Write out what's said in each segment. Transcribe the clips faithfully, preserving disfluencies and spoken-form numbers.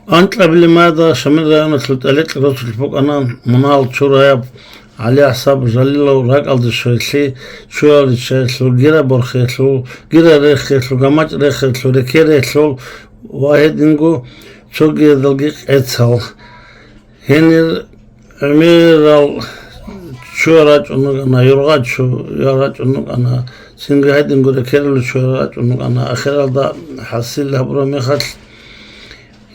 Анкьабилеб майда Шамил районалъул ТӀелекь росулъ букӀана мунагьал чураяб ГӀалигӀасаб Жалилов ракӀалде щвеялъе, чуял риччаялъул, гира борхиялъул, гира рехиялъул, гамачӀ рехиялъул, рекерелъул ва гьединго цогидалги къецал. Гьенир гӀемерал чуял рачӀун рукӀана, юргъа чуял рачӀун рукӀана, цинги гьединго рекерулел чуял рачӀун рукӀана. Ахиралда хӀасил гьабураб мехалъ,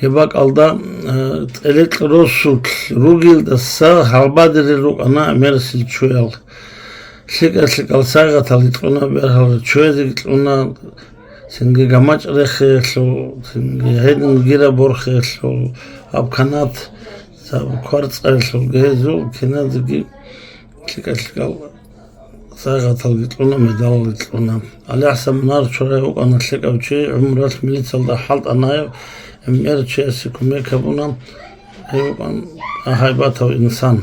гьеб бакӀалда, э, ТӀелекь росулъ ругелдаса гьалбадерил рукӀана гӀемерисел чуял. ЛъикӀа-лъикӀал сайгъатал гьикьуна, бергьал чуязеги кьуна, цинги гамачӀ рехиялъул, цинги гьедин гира борхиялъул, гьаб канат, гьаб кварцӀаялъул гьезул киназеги лъикӀа-лъикӀал сайгъаталги кьуна, медалалги кьуна. ГӀалигӀасан мунагьал чурай вукӀана лъикӀав чи, гӀумралъ милициялда хӀалтӀанай, гӀемер чиясе кумек гьабуна, гьев вукӀана гьайбатав инсан.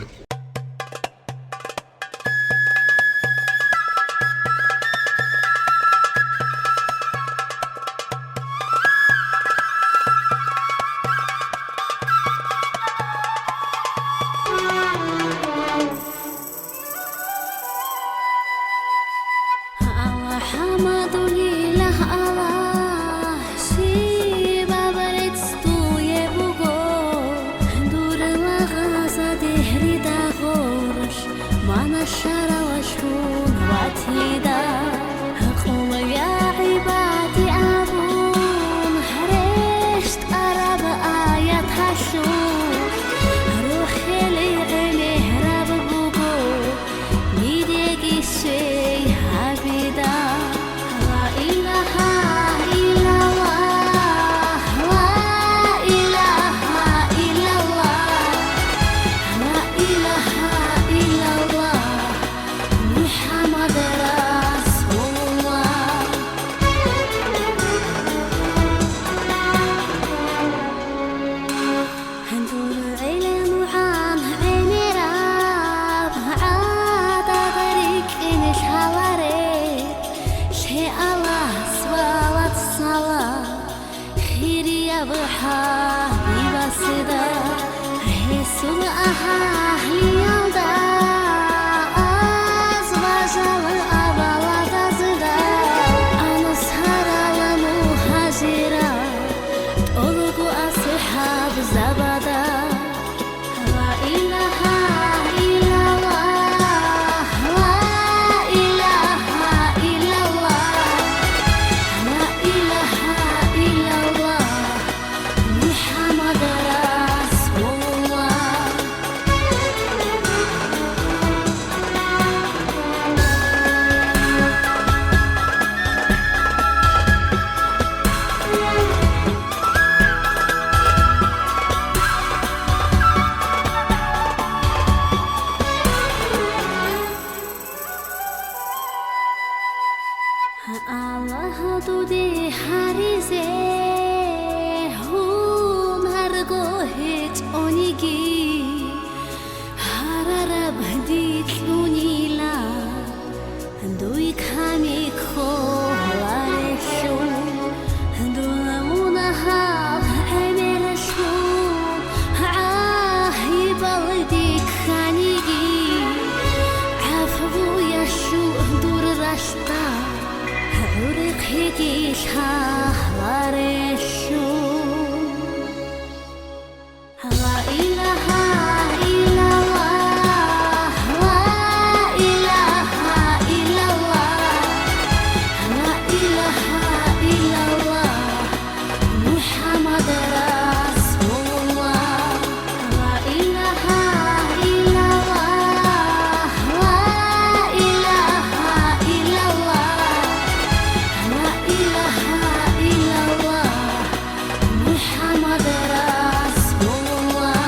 АлхӀамдулиллагь, Аллагь, щибаб рецц дуе буго, дур лагъазда дегьрида гъоркь, мана шаралъун ватида. Къул я гӀибади абун, рещтӀараб аяталъул, рухӀел гӀемераб буго, нилъеги щвей гьабида. Ла илагьа иллаллагь, ла илагьа иллаллагь, ла илагьа иллаллагь, МухӀаммад расулуллагь. Дур гӀеле нугӀан гӀемераб гӀадада рикӀкӀине лъаларе, лъе Аллагьас валат салам, хирияб ХӀабибасда, гьесул агьлиялда, аз бажал авалагъазда, ансарал мугьажирал, тӀолго асхӀабзабада. Ла илагьа иллаллагь, ла илагьа иллаллагь, ла илагьа иллаллагь, МухӀаммад расулуллагь. Аллагь, дуде гьаризе гьунарго гьечӀониги, гьарараб дилъунила дуй ками кколарелъул. Дун мунагьал гӀемерлъун гӀагьибал дихьаниги, гӀафуялъул дур ралъдал гӀурхъиги лъаларелъул. Ла илагьа иллаллагь, ла илагьа иллаллагь, ла илагьа иллаллагь, МухӀаммад расулуллагь. Ла илагьа иллаллагь, ла илагьа иллаллагь, ла илагьа иллаллагь, МухӀаммад расулуллагь.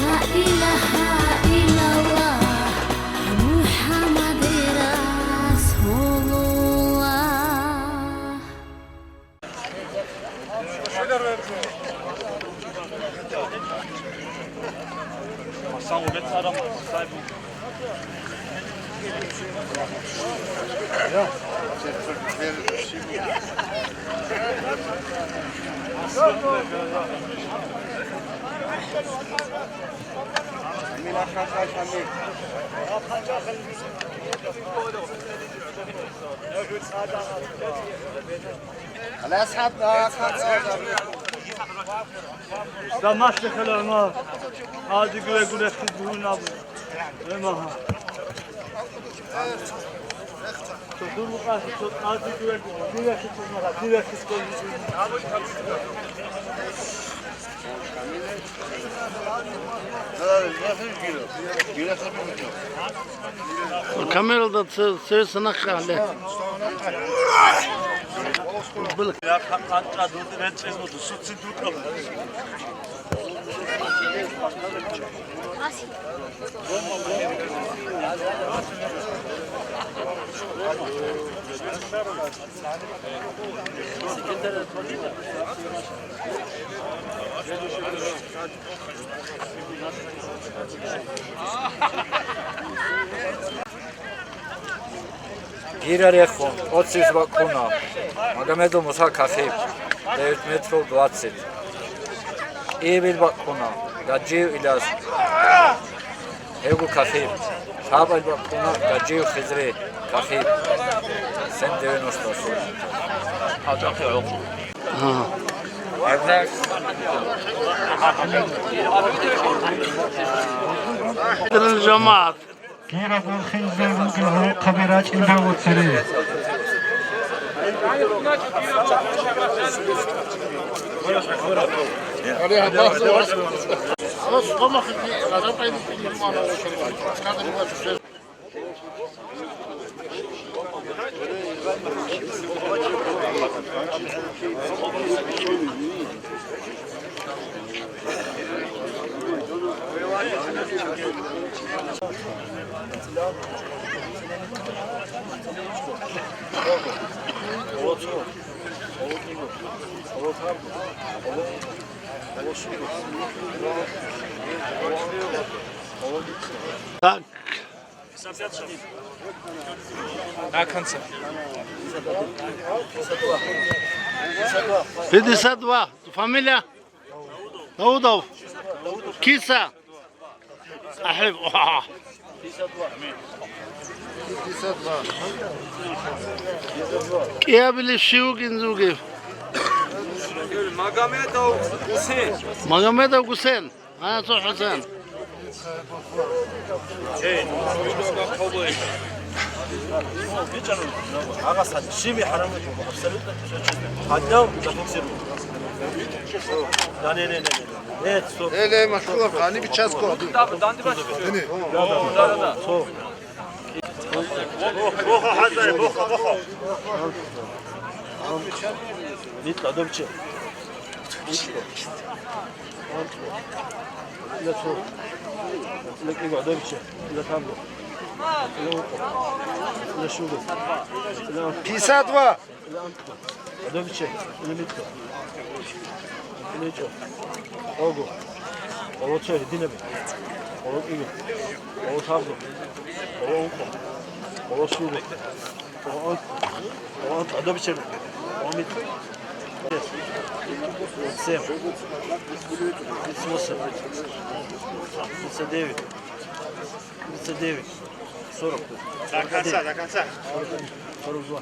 Ла илагьа иллаллагь, МухӀаммад расулуллагь. Гьале, асхӀаб, а, хъарцӀа. Замашлъи хӀалалма. Гьадиги вегулехъи бугьун абу. Эмагьа. Цо дур букӀа, цо гьадиги вегу. Дирехъи цо мара, дирехъи цо. Камералда це, це санахъа, ле. Гира рехун, тӀоцебесеб бакӀ ккуна. Магомедов Муса Кахиб, девять метров двадцать. Эбел бакӀ ккуна, Гаджиев Иляс. Гьевго Кахиб. Лъабал бакӀ ккуна, Гаджиев Хизри, Кахиб. Семь девяносто. Ага. Жамаат. Кира гурхинзе ругел гьорохъаби рачӀинда воцере. Так. До конца. Пятьдесят два. Фамилия? Даудов. Киса. Ахиб. КӀиабилеб щив вугин вугев? Магомедов Гусейн. Магомедов Гусейн. А, цо ХӀусен. Абсолютно. Хотел зафиксировать. Да, не, не, не, не. Нет, стоп. Эле машгьур, гьаниб час ккола. Да, да, да. Цо. Бохо, хӀазай, бохо, бохо. Микьа, добче. Микьа. Ила цо. Ила кӀиго, добче. Ила тамго. Ила укъо. Ила шуго. Ила пятьдесят два. Адобиче, улемитго. Улечо. Ого. Олочо, единабе. Олокиго. Оло табго. Оло унко. Оло шуго. Оло онко. Оло онко. Адобиче. Оло мит. Семь. Тридцать восемь. Тридцать девять. Тридцать девять. Сорок. До конца, до конца. Сорок один. Сорок два.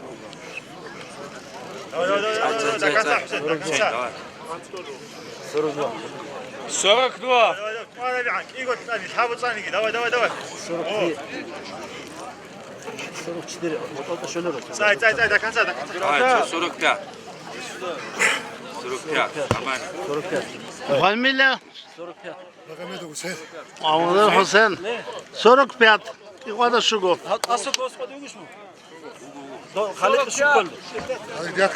Давай, давай, давай, давай, до конца, Хусейн, до конца. Сорок два. Сорок два. Давай, давай, давай, давай, давай. Игорь, давай, давай, давай. Сорок три. О. Сорок четыре. Вот это ещё лёгок. Цай, цай, цай, до конца, до конца. Давай, что, сорок пять. Сорок пять. Нормально. Сорок пять. Фамилия? Сорок пять. Магомедов Гусейн. Магомедов Гусейн. Сорок пять. Игъвада шуго. Гьал тӀаса косго дугушму? Халикъ шуккун. Халикъ.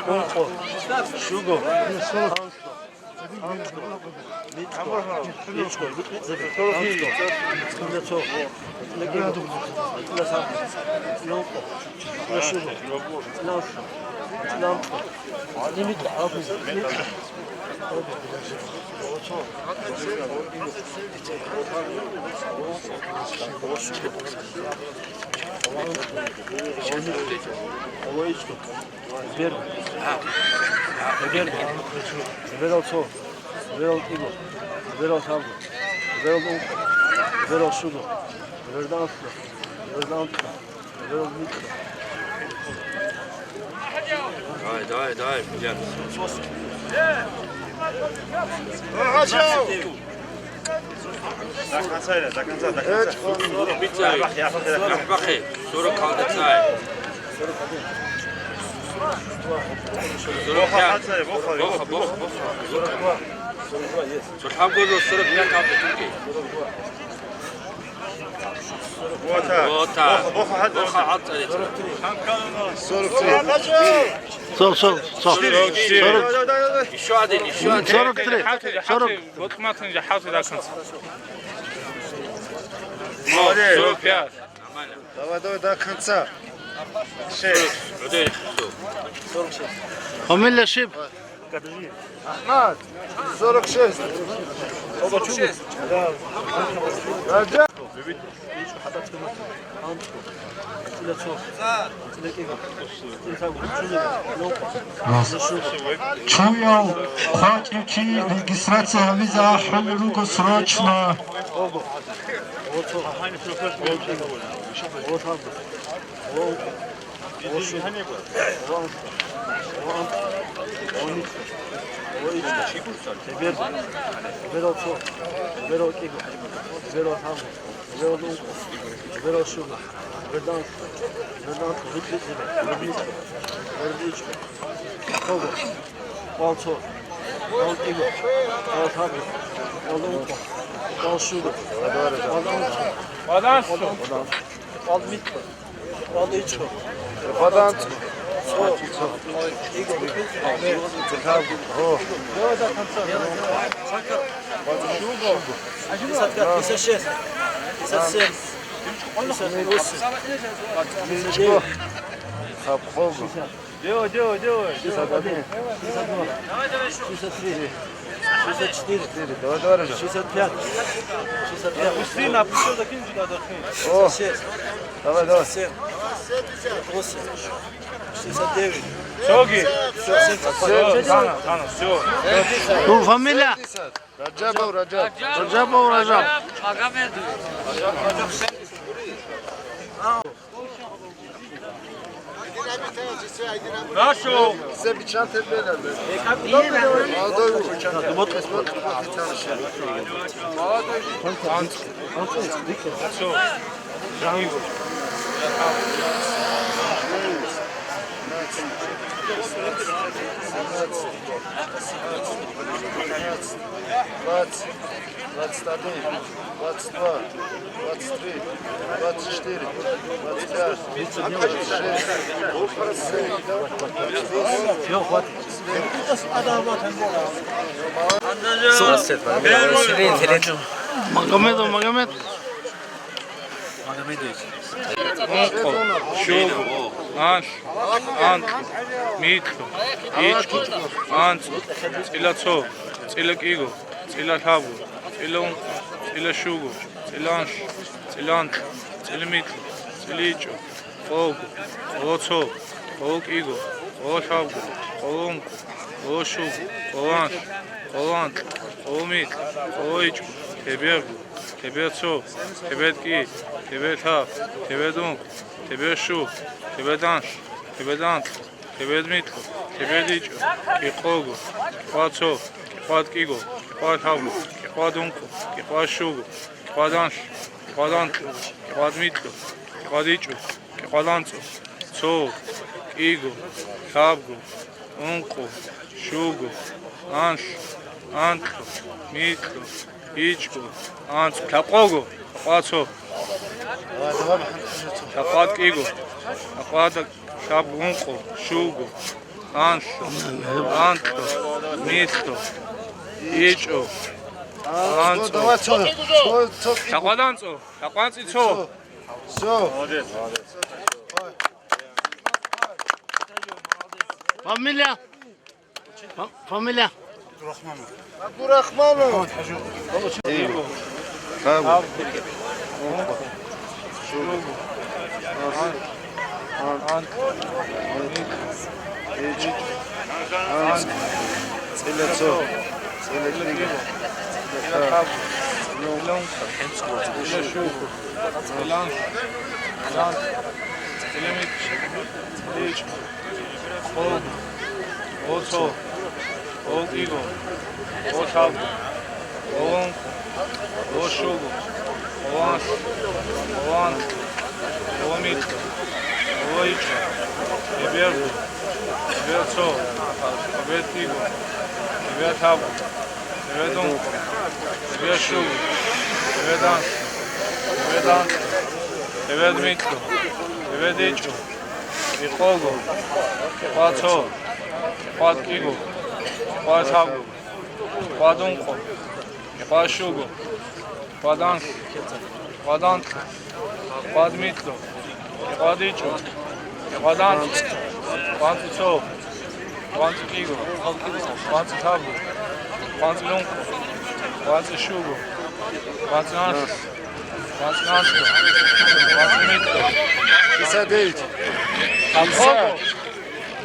Ункъо. Шуго. Микьго. Микьго. Микьго. Микьго. Микьго. Микьго. Микьго. Микьго. Микьго. Микьго. Микьго. Эбер. Эбер. Эберал цо. Эберал кӀиго. Эберал лъабго. Эберал ункъо. Эберал щуго. Эберда анлъго. Эберда анкьго. Эберал микьго. Давай, давай, давай, Фидян. До конца, до конца, до конца. Рахбахъе, сорок калдацай. Боха, боха, боха, боха. Сорок пять калдацай. Вот так. Вот так. Боха, боха, боха, боха, боха. Сорок три. Сорок, сорок, сорок. Сорок. Еще один, еще один. Сорок три. Сорок. Молодец. Сорок пять. Давай, давай, до конца. Шесть. Фамилия щиб? Ахмад. Сорок шесть. Сорок шесть. Да. Раджаб. Чуял хъвачӀев чи регистрация гьабизе ахӀулел руго срочно. Эберал ункъо, эберал щуго, эберда анкьго, эберда анкьго, ритӀизабе, эберда ичӀго, эберда ичӀго, кӀиго, кӀиго цо, кӀиго кӀиго, кӀиго лъабго, кӀиго ункъо, кӀиго щуго, кӀиго анкьго, кӀиго микьго, кӀиго ичӀго, кӀиго анкьго, цо, кӀиго, кӀиго лъабго, гьо. Пятьдесят пять, пятьдесят шесть, пятьдесят семь, пятьдесят восемь, пятьдесят девять, шестьдесят один, шестьдесят два, шестьдесят три, шестьдесят четыре, шестьдесят пять, шестьдесят пять, шестьдесят шесть, шестьдесят семь, шестьдесят восемь, шестьдесят девять. Цоги. Всё, всё, всё, всё. Всё, всё, всё. Ну, фамилия? Раджабов Раджаб. Раджабов Раджаб. Нашел. Молодой. Молодой. Всё. Двадцать, двадцать один, двадцать два, двадцать три, двадцать четыре, двадцать пять, двадцать шесть, двадцать семь, двадцать восемь. Магомедов Магомед. Ункъо, щуго, анлъго, анкьго, микьго, ичӀго, анцӀго, цӀила цо, цӀила кӀиго, цӀила лъабго, цӀила ункъо, цӀила щуго, цӀила анлъго, цӀила анкьго, цӀила микьго, цӀила ичӀго, къого, къого цо, къого кӀиго, къого лъабго, къого ункъо, къого щуго, къого анлъго, къого анкьго, къого микьго, къого ичӀго, кеберго, кебер цо, кебер кӀи, кебер лъаб, кебер ункъ, кебер щук, кебер анлъ, кебер анкь, кебер микьго, кебер ичӀго, кӀикъого, кӀикъва цо, кӀикъва кӀиго, кӀикъва лъабго, кӀикъва ункъо, кӀикъва щуго, кӀикъва анлъ, кӀикъва анкь, кӀикъва микьго, кӀикъва ичӀго, кӀикъва анцӀго, цо, кӀиго, лъабго, ункъо, щуго, анлъго, анкьго, микьго, ичӀго, анцӀго, лъабкъого, лъабкъа цо, лъабкъа кӀиго, лъабкъа лъабго, ункъо, щуго, анлъго, анкьго, микьго, ичӀго, анцӀго, лъабкъа анцӀго, лъабкъа анцӀи цо. Все. Молодец. Фамилия? Фа-, фамилия? Абдурахманов. Абдурахманов. Гьаб. Анкь. Анкь. Анкь. ЦӀилацо. ЦӀилатӀиго. ЦӀилатӀаб. ЦӀиланкь. ЦӀиланкь. ЦӀиланкь. ЦӀилимикь. ЦӀиличӀ. Къо. Къо цо. Къо кӀиго. Къо лъабго. Къо ункъо. Къо щуго. Къо ванлъ. Къо ванлъ. Къо микьго. Къо ичӀго. Эбел. Эбел цо. Эбел кӀиго. Эбел лъабго. Эбел ункъо. Эбел щуго. Эбел данлъ. Эбел данлъ. Эбел микьго. Эбел ичӀго. Къого, къвацо, къватӀиго, къватӀабго, къватӀункъо, къватӀщуго, къватӀанлъ, къватӀанкь, къватӀмикьо, къватӀичӀо, къватӀанкь, къватӀицо, къватӀикьиго, къватӀилъабго, къватӀилъункъо, къватӀищуго, къватӀилъанлъ, къватӀилъанлъго, къватӀилъункъо. Шестьдесят девять. Шестьдесят.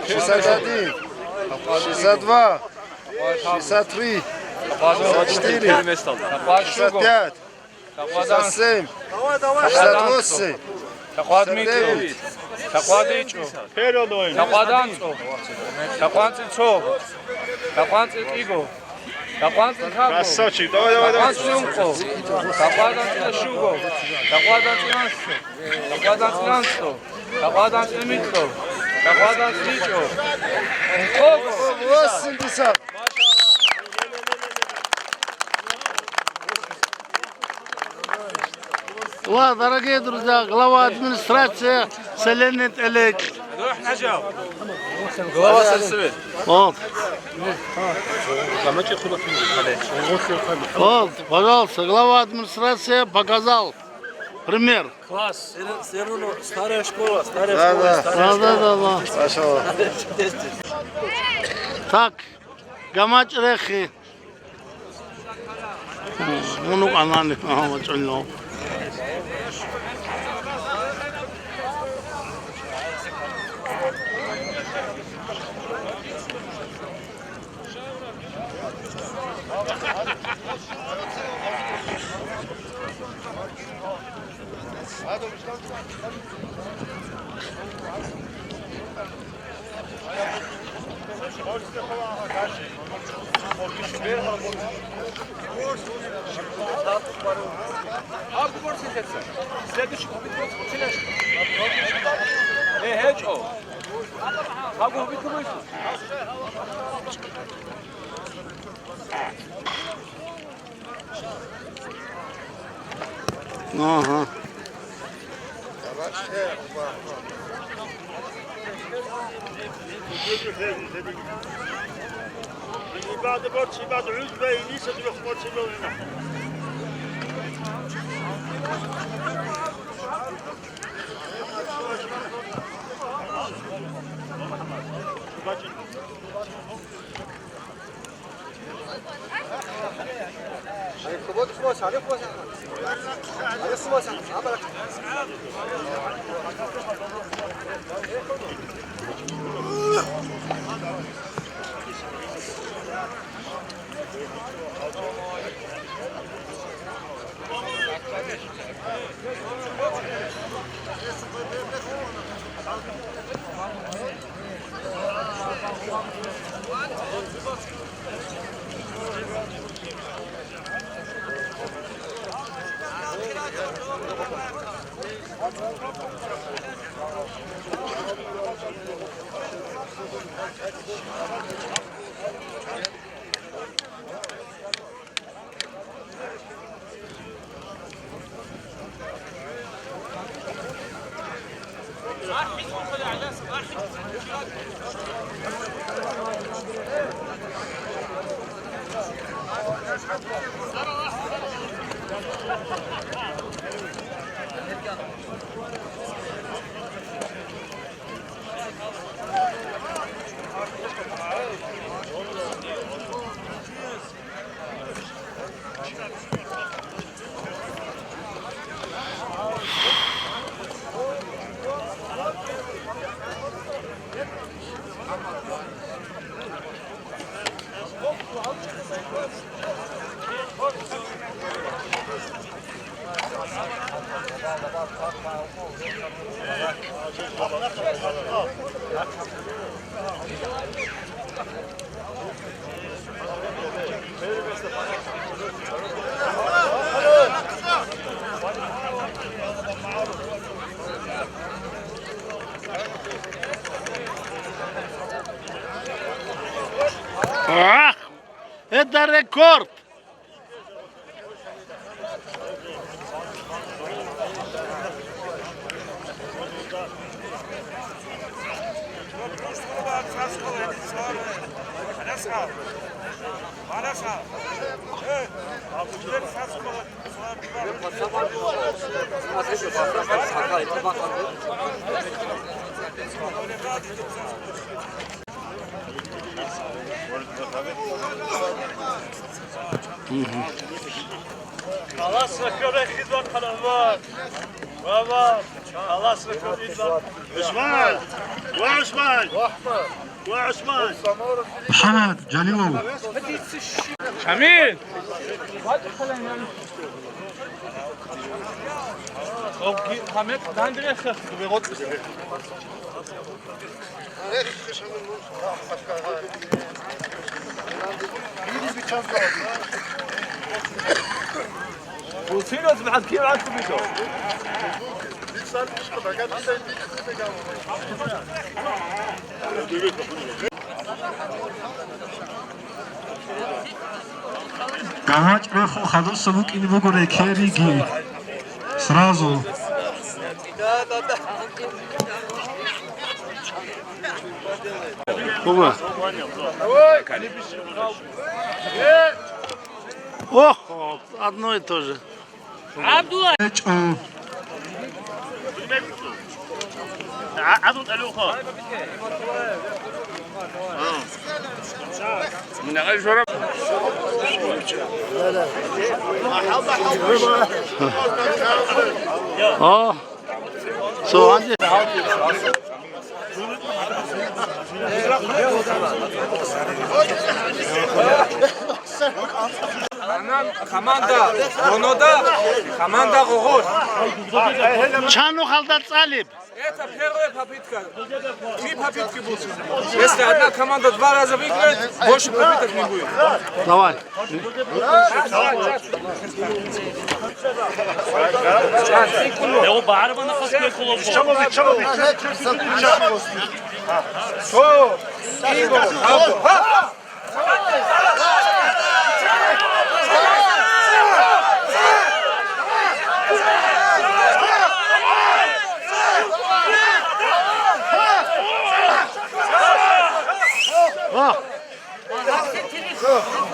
Шестьдесят один. Шестьдесят два. Шестьдесят три. Шестьдесят четыре. Шестьдесят пять. Шестьдесят семь. Шестьдесят восемь. Шестьдесят девять. Красавчик, давай, давай, давай. Красавчик, давай, давай, давай. Восемьдесят. Ва, дорогие друзья, глава администрации селения Телек. Глава сельсовет. Вот. Вот, пожалуйста, глава администрации показал пример. Класс. Всё равно старая школа, старая школа, старая школа. Да, да, да. Старая школа. Машалла. Так, гамачӀ рехи. Мунукъанани, а, вачӀунило. Следующий. Э, гьечӀо. Ага. Ах! Это рекорд! Халасра хьурехьизан, Къарамат! Баба! Халасра хьурехьизан! ГӀусман! Ва ГӀусман! Ва ГӀусман! МухӀаммад Жалилов! Шамил! ГьабичӀ рехун хадуса букӀине буго рекериги. Сразу. Ох, одно и то же. ГӀабдулла! ГьечӀо. О, сугьанчи. Команда Гонода, команда Гъогъош. Чан нухалда цӀалеб? Это первая попытка. Три попытки будет. Если одна команда два раза выиграет, больше попыток не будет. Давай.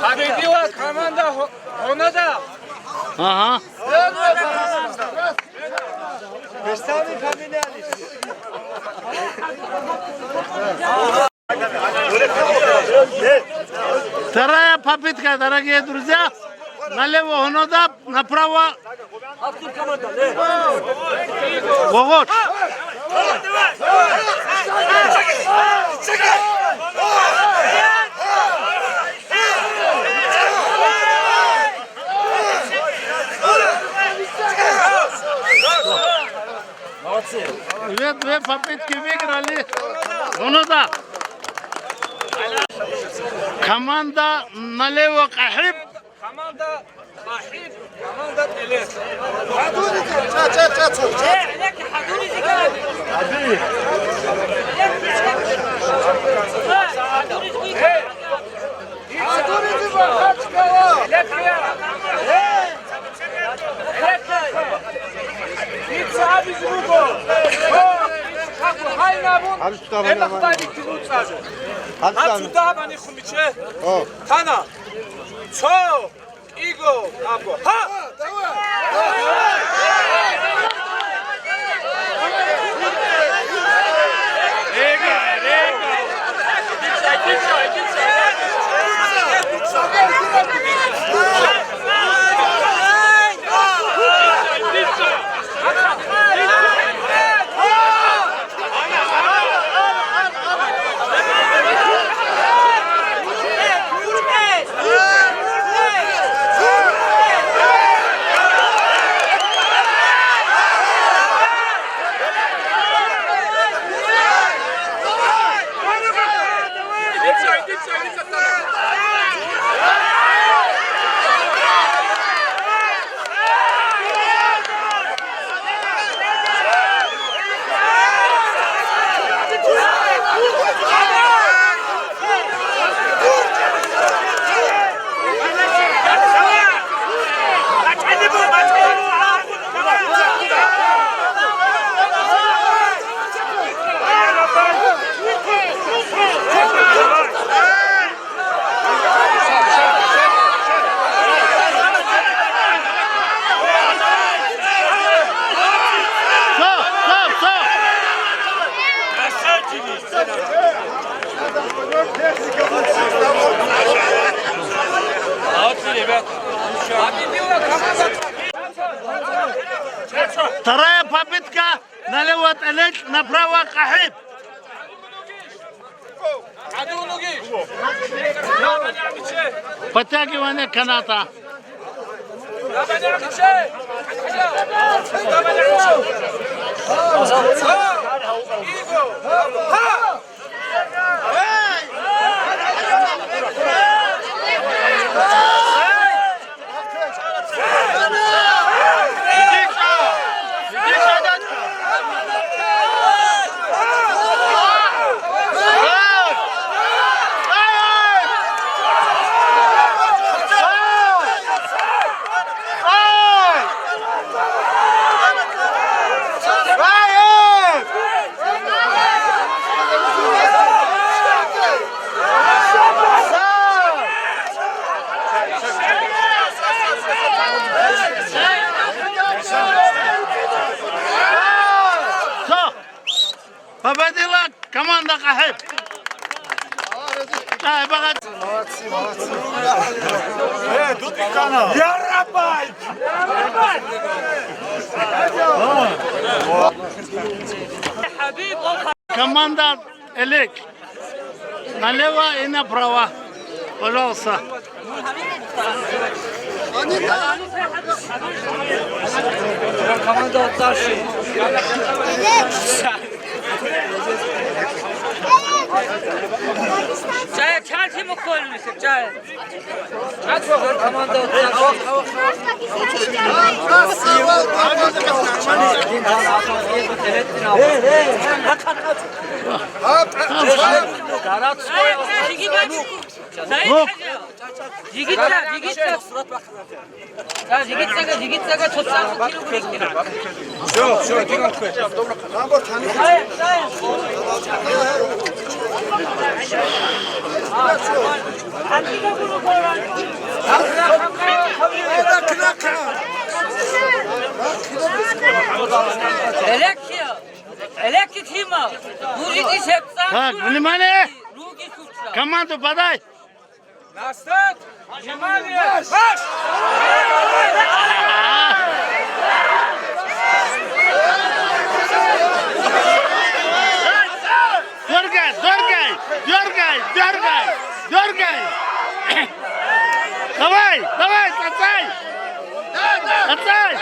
Победила команда Гъо-, Гонода. Ага. Местами поменялись. Вторая попытка, дорогие друзья. Налево Гонода, направо Гъогъош. Две, две попытки выиграли. Гонода. Команда налево КъахӀиб. Команда КъахӀиб, команда ТӀелес. Гьанже цо дагьаб гьанихъун биче. О. Тана. Цо. Иго. Або. Ха! Вторая попытка. Налево ТӀелекь, направо КъахӀиб. Подтягивание каната. Всё. Победила команда КъахӀиб. Молодцы, молодцы. Э, тут и канал. Ярабай! Команда ТӀелекь. Налево и направо. Пожалуйста. Команда старший. Чая, чая, чия мукколин, чая. Городской. Жигитта, жигитта. Жигитта, жигитта, цоцазухъ килограм. Всё, всё, дига. Элекки, элекки кима. Так, внимание! Команду подай! Настать! Внимание! Марш! Дёргай, дёргай, дёргай, дёргай, дёргай! Давай, давай, цацай! Цацай!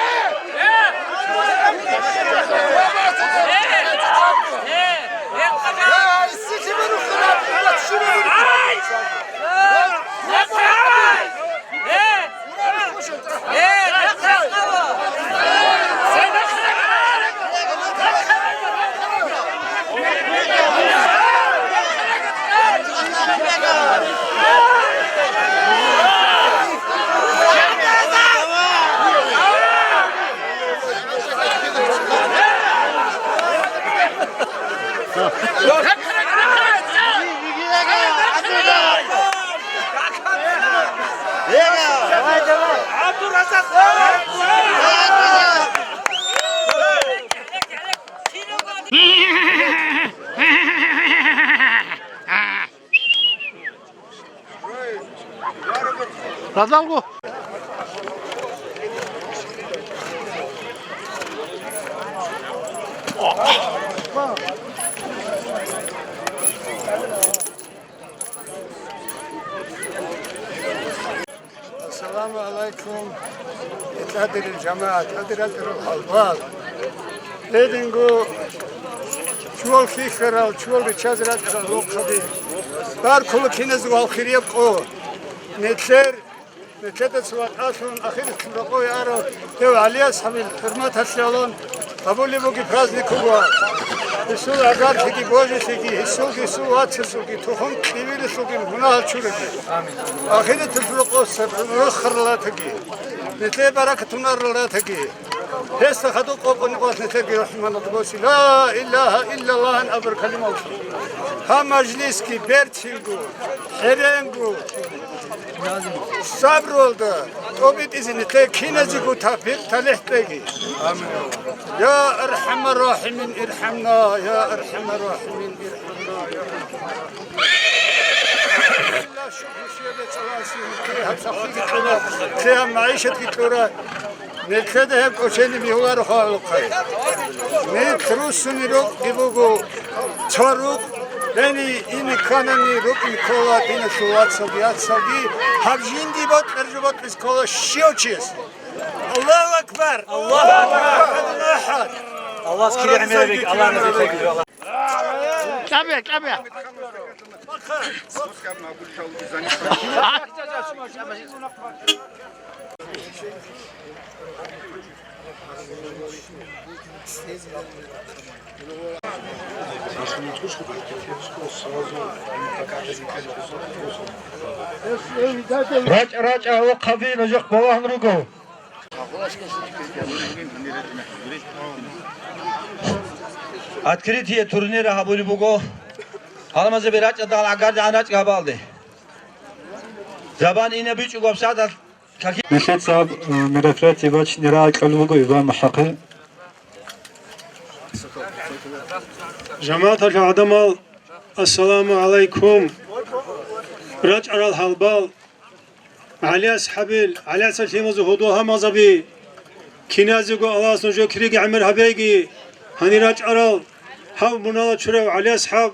Разалгу. Ассаламу гӀалайкум, тӀадирил жамагӀат, тӀадирал хӀалбал. Гьединго чуял хьихьарал, чуял риччазе рачӀарал рохъаби. Баркула киназго гьал хирияб къо. Нилъер, нилъеда цо ватӀалъун ахирисул рокъове арав гьев ГӀали асхӀабил хӀурматалъе гьалун гьабулеб бугеб праздник буго. Гьесул гӀагарлъиги, божилъиги, гьесулги, гьесул вацасулги, тухум-кьибилалъулги мунагьал чураги. Ахирисул рокъоса рохарал ратаги, нилъее баракат унарал ратаги. Гьесда хадуб къокъони къвалъ нилъерги рахӀманалда боси, ла илагьа иллаллагь абураб калимаялъ. Гьаб мажлисги берцинго, хӀеренго, сабруялда тӀобитӀизе нилъее киназего тавфикъ-талихӀ кьеги. Я архӀамар рахӀимин, ирхӀамна, я архӀамар рахӀимин, ирхӀамна, я архӀамар Кьеян магӀишатги кьура, нилъеда гьеб кӀочениб бегьуларо халухъе. Нилъ руссуни рукъги буго, цо рукъ, гьени ине кканани рукъни ккола диналъул вацалги яцалги, гьаб жинди бокьараб жо бокьизе ккола щив чияс. Аллагьу акбар! Аллагьу акбар! Аллагьу акбар! Аллагьас кири гӀемераб бугеб, Аллагь разилъаги. Кьабе, кьабе. РачӀа, рачӀа, гьалахъаби, нужехъ балагьун руго. Открытие турнира гьабулеб буго. Гьалмазабе рачӀа, дагьал гӀагардегӀан рачӀа гьабалде. Забан инабичӀого гьабсагӀат. Нилъеца гьаб, э, мероприятие бачине рагӀи кьолеб буго Иван МухӀахъе. ЖамагӀаталъул гӀадамал, ассаламу гӀалайкум! РачӀарал гьалбал, ГӀалиасхӀабил, ГӀалиасхӀабил лъималазул гьудул гьалмазаби, киназего Аллагьас нужее кириги гӀемер гьабейги, гьанир рачӀарал гьав мунагьал чурав ГӀалиасхӀаб,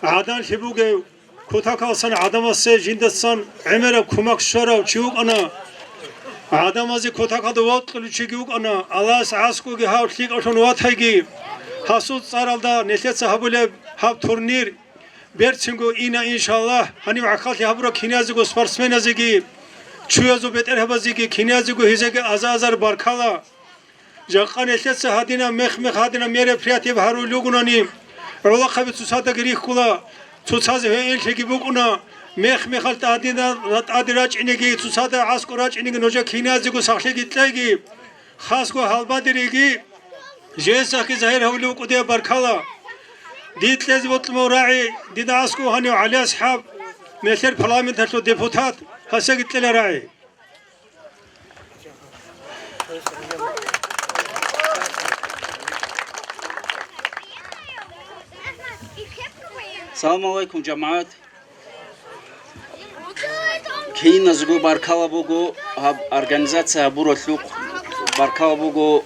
гӀаданлъи бугев, кутакалдасан гӀадамасе жиндасан гӀемераб кумак щварав чи вукӀана. ГӀадамазе кутакалда вокьулев чиги вукӀана. Аллагьас аскӀоги гьав лъикӀавлъун ватайги. Гьасул цӀаралда нилъеца гьабулеб гьаб турнир берцинго ина, иншаллагь, гьанив гӀахьаллъи гьабураб киназего спортсменазеги, чуязул бетӀергьабазеги, киназего гьезеги аза-азар баркала. Жакъа нилъеца гьадинаб мех-мех гьадинаб мероприятие гьарулел ругонани, гӀолохъаби цоцаздаги рихьула, цоцазе гьуинлъиги букӀуна, мех-мехалъ тӀадина-, тӀаде рачӀинеги, цоцазда аскӀор рачӀинеги нужер киназего сахлъиги кьеги, хасго гьалбадериги, жесахъги загьир гьавулев вукӀудеб баркала. Дид кьезе бокьун буго рагӀи, дида аскӀов гьанив ГӀалиасхӀаб, нилъер парламенталъул депутат, гьасеги кьела рагӀи. Салам гӀалайкум, жамагӀат. Киназего баркала буго гьаб организация гьабуралъухъ, баркала буго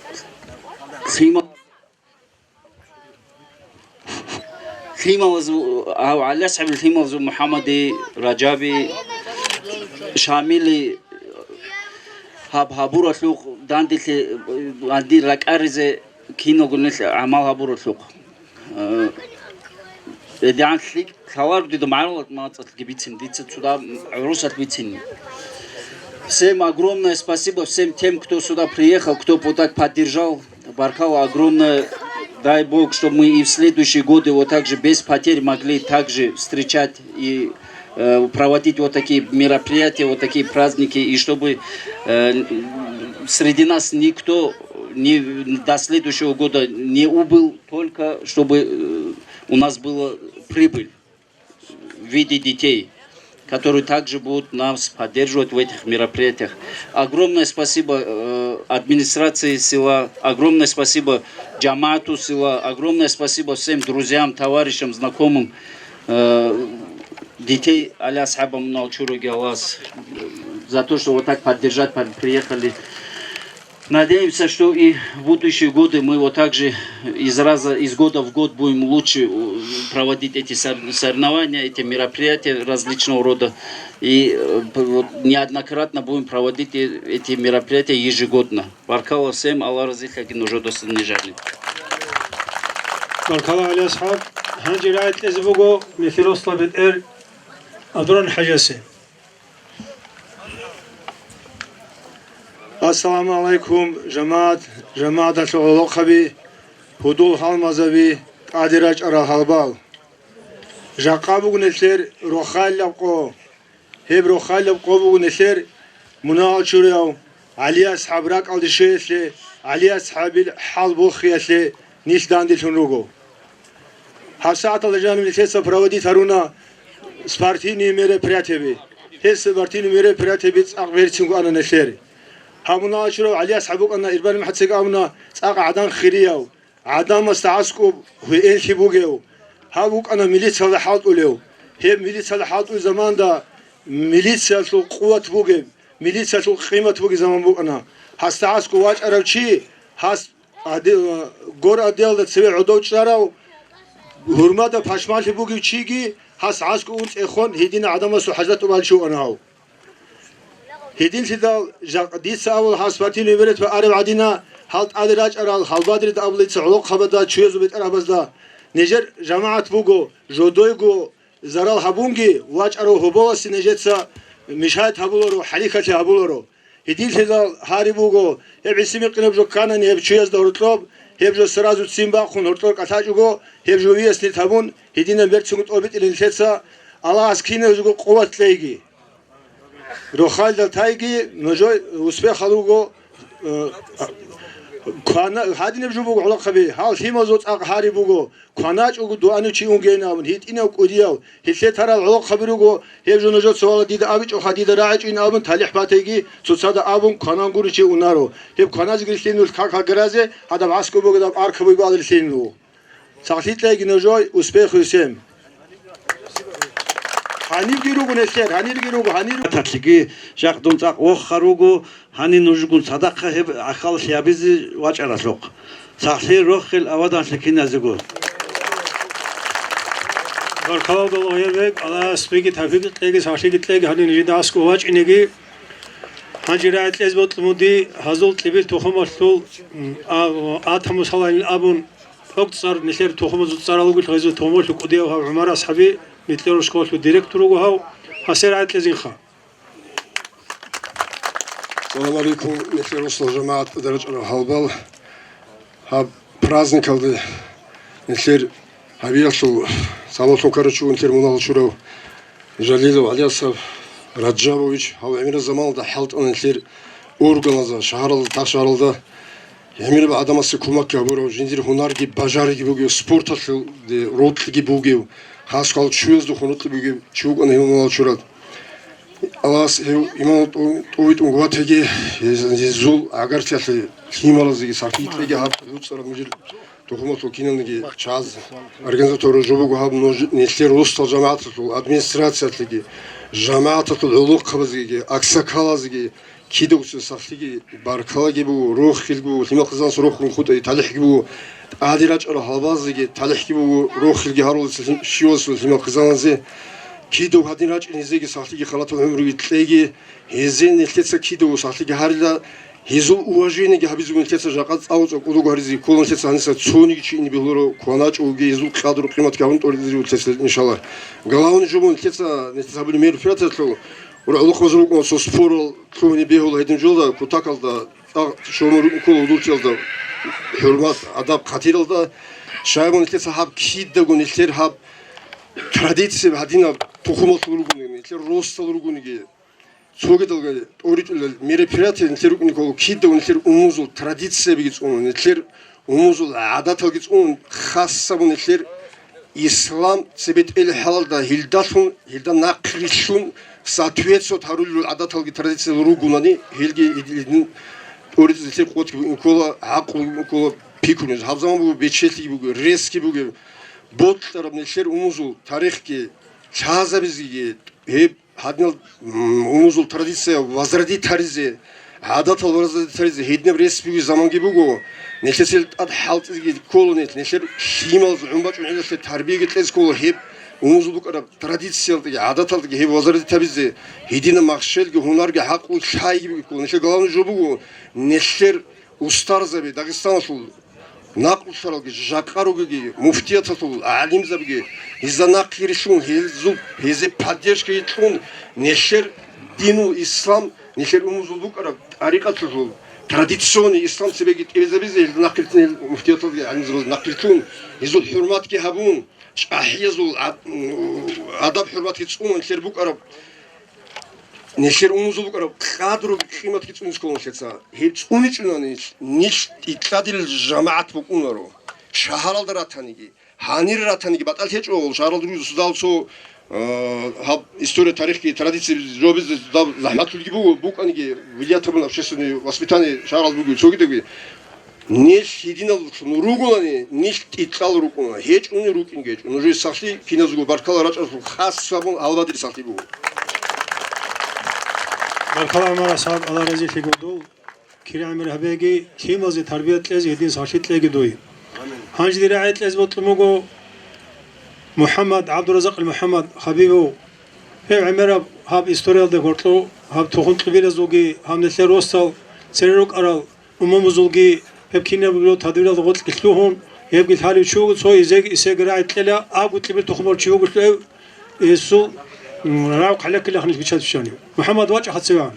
лъимал-, лъималазул, гьав ГӀалиасхӀабил лъималазул МухӀаммади, Ражаби, Шамили гьаб гьабуралъухъ, данделъи, данде ракӀаризе киналго нилъ гӀамал гьабуралъухъ. Э, гьедигӀан лъикӀ лъаларо дида магӀарулал мацӀалъги бицин, дица цуда гӀурусалъ бицин. Всем огромное спасибо, всем тем, кто сюда приехал, кто вот так поддержал. Баркала огромное. Дай Бог, чтобы мы и в следующие годы вот так же без потерь могли также встречать и, э, проводить вот такие мероприятия, вот такие праздники, и чтобы, э, среди нас никто не, до следующего года не убыл, только чтобы, э, у нас была прибыль в виде детей, которые также будут нас поддерживать в этих мероприятиях. Огромное спасибо, э, администрации села, огромное спасибо жамаату села, огромное спасибо всем друзьям, товарищам, знакомым, э, детей ГӀалиасхӀаба Муналчура Гьалас, за то, что вот так поддержать, под-, приехали. Надеемся, что и в будущие годы мы вот так же из раза, из года в год будем лучше, у, проводить эти сор-, соревнования, эти мероприятия различного рода. И, э, п-, вот неоднократно будем проводить э-, эти мероприятия ежегодно. Баркала всем, Аллагь разилъаги нужер досул нижарни. Баркала, ГӀалиасхӀаб. Гьанже рагӀи кьезе буго нилъер росла бетӀер Абдуран хӀажасе. Ассаламу гӀалайкум, жамагӀат, жамагӀаталъул гӀолохъаби, гьудул гьалмазаби, тӀаде рачӀарал гьалбал. Жакъа буго нилъер рохалилаб къо. Гьеб рохалилаб къо буго нилъер мунагьал чураяв ГӀалиасхӀаб ракӀалде щвеялъе, ГӀалиасхӀабил хӀал бохиялъе нилъ данделъун руго. ГьабсагӀаталда жаниб нилъеца проводить гьаруна спортивные мероприятияби. Гьеб спортивные мероприятияби цӀакъ берцинго ана нилъер. Гьаб мунагьал чураяв ГӀалиасхӀаб букӀана, Ирбан МухӀаммадица абуна, цӀакъ гӀадан хирияв, гӀадамасда аскӀоб гьуинлъи бугев, гьав вукӀана милициялда хӀалтӀулев. Гьеб милицияда хӀалтӀуй заманда милициялъул къуват бугеб, милициялъул къимат бугеб заман букӀана. Гьасда гӀаскӀу вачӀарав чи, гьас аде-, гор адиялда цеве гӀодов чӀарав, гьурмада пашманлъи бугев чиги, гьас гӀаскӀу унцӀехон гьедина гӀадамасул хӀажат тӀубалчи вукӀана гьав. Гьединлъидал жакъ дица авал гьаб спортивный мероприятие араб гӀадина, гьал тӀаде рачӀарал, гьал Бадрида абулел цо гӀолохъабазда, чуязул бетӀергьабазда, нижер жамагӀат буго, жодойго зарал гьабунги, вачӀарав гьоболасе нижеца мешать гьабуларо, хӀалихьалъи гьабуларо. Гьединлъидал гьари буго, гьеб гӀиси-микъинаб жо кканани гьеб чуязда гьоркьоб, гьеб жо сразу ццин бахъун гьоркьор кӀалъачӀого, гьеб жо вияснит гьабун, гьединаб берцинго тӀобитӀилин нилъеца, Аллагьас киназего къуват кьейги. Рохалда тайги, нужой успехал руго, э, квана-, гьадинаб жо буго гӀолохъаби, гьал лъимазул цӀакъ гьари буго, кваначӀого дугӀанив чи унгейин абун, гьитӀинав кӀудияв, гьелъе тарал гӀолохъаби руго, гьеб жо нужеца вала дида абичӀоха, дида рагӀичӀин абун, талихӀ батайги, цоцазда абун, кванан гури чи унаро. Гьеб кваназеги рилълъин нулъ как гьагразе, гьадаб гӀаскӀу бугедаб аркабуй бал рилълъин ву. Сахлъи кьеги нужой, успеху всем! Гьанибги руго нилъер, гьанирги руго, гьанир руго. Татлъиги жакъ дун цӀакъ вохха руго, гьанин нужгун цадахъа гьеб гӀахьаллъи гьабизе вачӀаралъухъ. Сахлъи рохел аваданлъи киназего. Баркалла, Аллагь гьеб, Аллагьас биги тавфикъ кьеги, сахлъиги кьеги, гьанин жида аскӀов вачӀинеги. Гьанже рагӀи кьез бокьун буди, гьазул кьибил тухумалъул, м, а, а, тамусалайин абун, ТӀокӀцӀар нилъер тухумазул цӀарал ругел гьезул тухумалъул кӀудияв гьав ГӀумар асхӀаби, Метлеров школалъул директор вуго гьав, гьасер гӀайкьизинха. Салам алейкум, нилъер росла жамагӀат, дарачӀарал гьалбал. Гьаб праздникалде нилъер гьабиялъул самолъун карачу нилъер мунагьал чурав Жалилов ГӀалиясаб Раджабович, гьав гӀемерал заманалда хӀалтӀана нилъер органазда, шагьаралда, тах шагьаралда гӀемераб гӀадамасе кумак гьабурав, жиндир гьунарги бажариги бугев, спорталъулде рокьиги бугев, хасго чуяздухун рокьи бугев чи вукӀана гьев мунагьал чурав. Аллагьас гьев иман тӀу-, тӀувитӀун гватаги, гьез-, гьезул гӀагарлъиялъе лъималазеги сахлъи кьеги гьаб гӀуцӀараб мужир тухумалъул киналниги чаз организатору жо буго гьаб нуж-, нилъер росдал жамагӀаталъул администрациялъеги, жамагӀаталъул гӀолохъабазеги, аксакалазеги кидавцин сахлъиги, баркалаги буго, рохелги буго, лъимал-хъизаналъул рохун хутӀаги талихӀги буго, тӀаде рачӀарал гьалбазеги талихӀги буго, рохелги гьарулел щивасул лъимал-хъизаналъе кидав гьадин рачӀин гьезеги сахлъиги халатал гӀумруги кьеги, гьезие нилъеца кидав сахлъиги гьарила, гьезул уважениеги гьабизе нилъеца жакъа цӀакъ-цӀакъ кӀодого гьаризе ккола нилъеца гьаниса цониги чи ине бегьуларо, кваначӀоги гьезул кьадру-къиматги гьабун тӀоридизе нилъеца, иншаллагь. Главный жо буго нилъеца, нилъеца гьабулеб мероприятиялъул, гӀолохъабазул рукӀун цо спорал лъугьине бегьула гьедин жолда, кутакалда, цӀакъ щолмал рукӀун ккола удултиялда хӀурмат, адаб, хъатиралда. Щай гьабун нилъеца гьаб кидаго нилъер гьаб традиция гьадинаб тухумалъул ругониги, нилъер росдал ругониги, цогидалги тӀоритӀулел мероприятие нилъер рукӀине ккола кидаго нилъер умумузул традициябиги цӀунула, нилъер умумузул гӀадаталги цӀунула, хасабун нилъер ислам цебетӀел хӀалалда гьелдалъун, гьелда нахърилълъун соответствовать гьарулел гӀадаталги традициялги ругонани, гьелги гьедин тӀоритӀизе нилъер къуватги букӀин ккола, гӀакълуги букӀин ккола, пикруги. Гьаб заман буго бечелъиги буго, ресги буго, бокьараб нилъер умумузул тарихги лъазабизеги гьеб гьадинал, м, умумузул традиция возродить гьаризе, гӀадатал возродить гьаризе гьединаб рес бугеб заманги буго. Нилъеца гьел тӀад хӀалтӀизеги ккола нилъ, нилъер лъималаз гӀун бачӀун гӀелалъе тарбияги кьезе ккола гьеб умумузул букӀараб традициялдаги, гӀадаталдаги гьеб возродить гьабизе, гьединаб махщелги, гьунарги, гӀакълуги лъайги бугеб ккола. Нилъер главный жо буго, нилъер устарзаби, Дагъистаналъул накълулъаралги, жакъа ругеги, муфтияталъул гӀалимзабиги, гьезда нахърилълъун, гьезул, гьезие поддержкаги кьун, нилъер динул ислам, нилъер умумузул букӀараб тӀарикъаталъул традиционный ислам цебеги тӀеризабизе, гьезда нахърилълъун, гьел муфтияталги гӀалимзабазда нахърилълъун, гьезул хӀурматги гьабун, чӀахӀиязул гӀад-, адаб-хӀурматги цӀунун, нилъер букӀараб Нилъер умумузул букӀараб къадру къиматги цӀунизе ккола нилъеца. Гьеб цӀуничӀони нилъ, нилъ тӀикӀкӀадил жамагӀат букӀунаро. Шагьаралда ратаниги, гьанир ратаниги батӀалъи гьечӀо, шагьаралда ругел судал цо, а, гьаб история, тарихги, традиция жобизе даб захӀматулги буго, букӀаниги, вилиятабун общественный воспитание шагьаралда буго, цогидабги. Нилъ гьединаллъун ругонани, нилъ тӀицӀал рукӀуна, гьечӀони рукӀин гьечӀо. Нужее сахлъи киназего баркала рачӀаралъул хас гьабун гьалбадри сахлъи буго. Баркала, ГӀумар асхӀаб, Аллагь разилъиги дол, кири гӀемер гьабеги, лъималазе тарбият кьезе гьедин сахлъи кьеги дуе. Гьанже дир рагӀи кьезе бокьун буго МухӀаммад, ГӀабдуразакъил МухӀаммад Хабибов. Гьев гӀемераб гьаб историялда гьоркьо, гьаб тухум-кьибилазулги, гьаб нилъер росдал цере рукӀарал умумузулги, гьеб кинабго тадвиралда гъоркьги лъугьун, гьебги лъалев чи вуго, цо изеги-исеги рагӀи кьела, абго кьибил тухумал чи вуго гьев, гьесул, м, рагӀухъ гӀалаккилахънилъ биччат бищани. МухӀаммад, вачӀа хъацеван.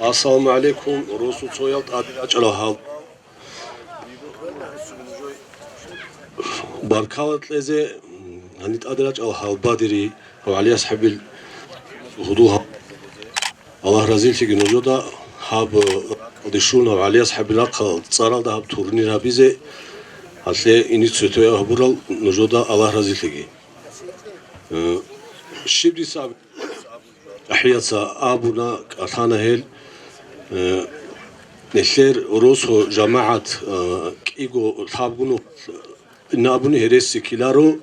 Ассаламу гӀалайкум, росу цоял тӀаде рачӀарал гьал. Баркала кьезе, гьаниб тӀаде рачӀал гьалбадери, гьав ГӀалияс хӀабил гьудул гьал-, Аллагь разилъиги нужеда гьаб, э, дишун гьав ГӀалияс хӀабил рахъал цӀаралда гьаб турнир гьабизе, гьалъе инициатива гьабурал нужеда Аллагь разилъиги. Э, щиб дица АхӀияца абуна, кӀалъана гьел, э, нилъер росу жамагӀат, э, кӀиго лъабгун абуни гьереси ккеларо,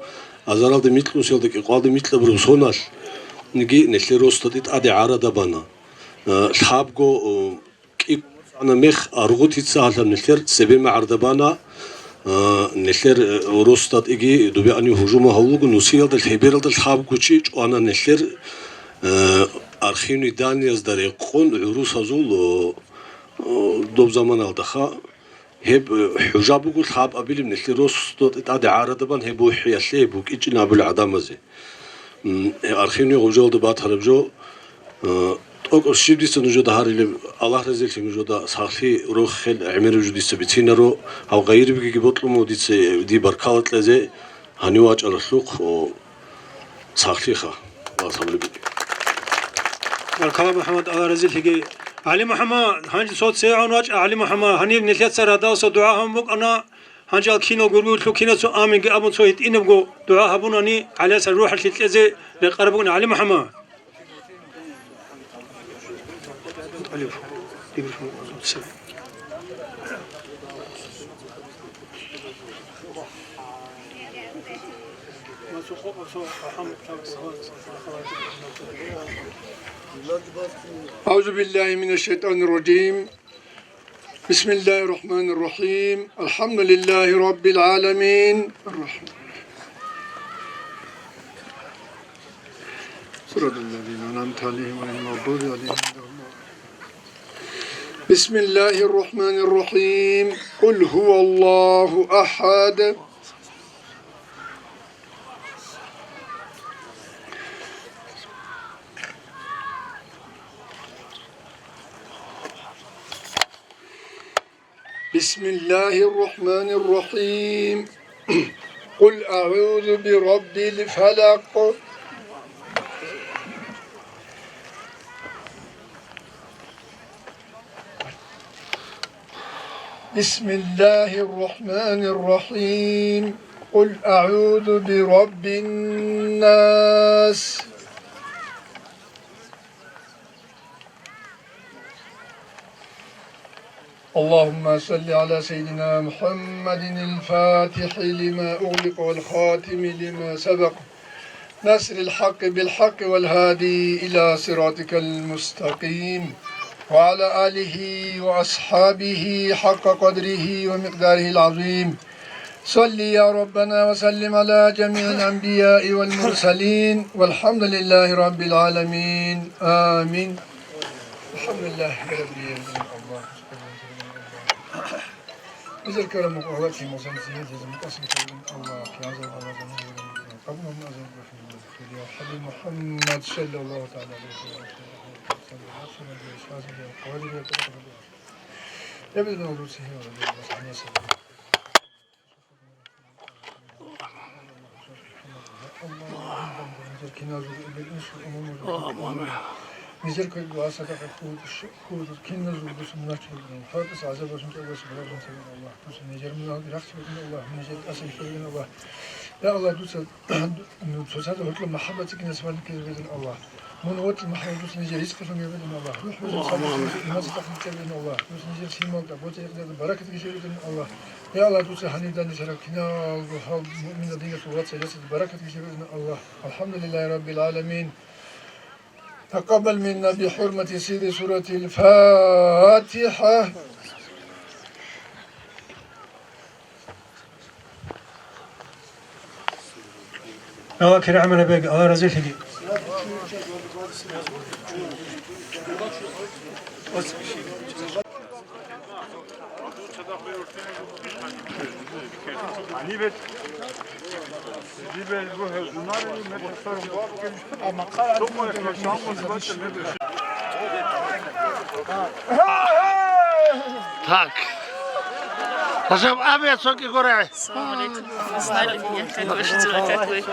азаралда микьнусиялда кӀикъоялда микьабураб соналъги нилъер росдатӀи тӀаде гӀарада бана. Э, лъабго, э, кӀикъана мех Аргъутица гьалаб нилъер цебе магӀарда бана, а, нилъер, э, росдатӀиги дубеани гьужума гьавулго, нусиялда лъебералда лъабго чи чӀвана нилъер, э, архивный даниязда рекъон гӀурусазул, о, о, доб заманалдаха. Гьеб, э, хӀужа буго лъабабилеб нилъер росдатӀи тӀаде гӀарада бан гьеб бухӀиялъе букӀинчӀин абулел гӀадамазе. М, э, архивный гъужалда батараб жо, э, тӀокӀаб щиб дица нужеда гьарилеб, Аллагь разилъи нужеда сахлъи рохел гӀемераб жо дица бицинаро, гьав гъайибги бокьун буго дица, э, дие баркала кьезе гьанив вачӀаралъухъ, о, сахлъиха. Аллагь сабру бикьи. Баркала, МухӀаммад, Аллагь разилъиги. ГӀали МухӀаммад, гьанже цо цевегӀан вачӀа, ГӀали МухӀаммад, гьаниб нилъеца радалса дугӀа гьабун букӀана. Гьанже ал кинал гургулъул кинацун аминги абун цо гьитӀинабго дугӀа гьабунани, ГӀалиясда рухӀалъи кьезе рекъараб букӀана ГӀали МухӀаммад. أعوذ بالله من الشيطان الرجيم. بسم الله الرحمن الرحيم. الحمد لله رب العالمين. الرحمن. صراط الذين أنعمت عليهم غير المغضوب عليهم ولا الضالين. بسم الله الرحمن الرحيم. قل هو الله أحد. بسم الله الرحمن الرحيم. قل أعوذ برب الفلق. بسم الله الرحمن الرحيم. قل أعوذ برب الناس. اللهم صل على سيدنا محمد الفاتح لما أغلق والخاتم لما سبق ناصر الحق بالحق والهادي إلى صراطك المستقيم وعلى آله وأصحابه حق قدره ومقداره العظيم. صل يا ربنا وسلم على جميع الأنبياء والمرسلين والحمد لله رب العالمين. آمين. الحمد لله رب العالمين. الله. Нижер карамухъ гьалакки мусалсиялъе мутӀасиблъун Аллагь киязал Аллагьзабазул къабул гьабун азаб рахӀмат. Я хӀабиб Мухьаммад саллаллагьу тагӀала гӀалайгьи ва саллам. Я безмал русихӀе ва радияллагьу гӀанху. Нижер киназул Я Аллагь, дуца, цоцазда гьоркьоб махӀаббат цӀикӀкӀине насиблъун ккезабе, Аллагь. Мун вокьи махӀаббат дуца нижер ризкъилъун гьабе, Аллагь. РухӀ бузе, Аллагь, амин, цоцазда иман цӀикӀкӀине насиблъун ккезабе, Аллагь. Дуца нижер лъималда, боцӀи-рекъелда баракат гьабе, Аллагь. Я Аллагь, дуца гьанив данде лъараб киналго гьал муъминал диналъул вацал яцалда баракат гьабе, Аллагь. АлхӀамдулиллагьи раббил гӀаламин. تقبل منا بحرمة سر سورة الفاتحة. Аллагь киргӀамарабеги, Аллагь разилъиги. Так. Ражаб, абе цоги гора. Салам алейкум. Знали меня, как вы жители, как вы?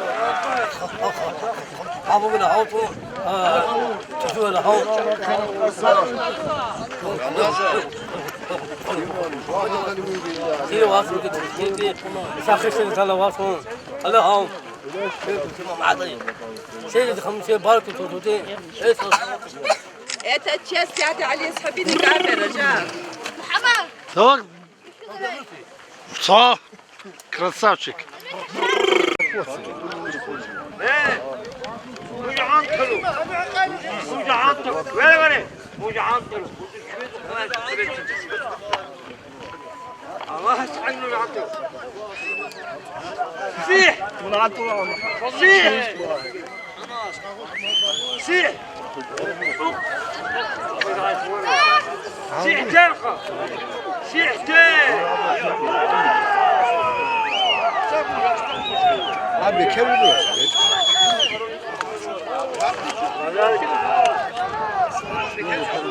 Это честь дяди Али Асхабини Габера, Жан. Так. Цо! Красавчик!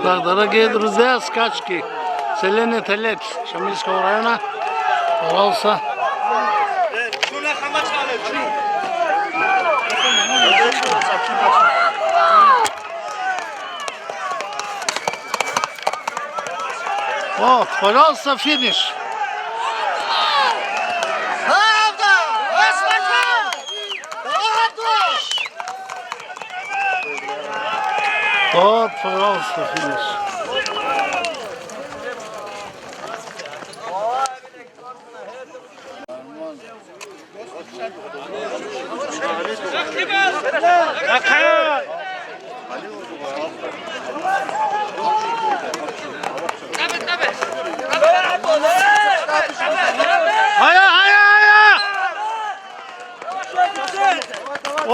Так, дорогие друзья, скачки. Селение Телец Шамильского района. Пожалуйста. О, пожалуйста, финиш. О, пожалуйста, финиш. Гьая, гьая, гьая! О!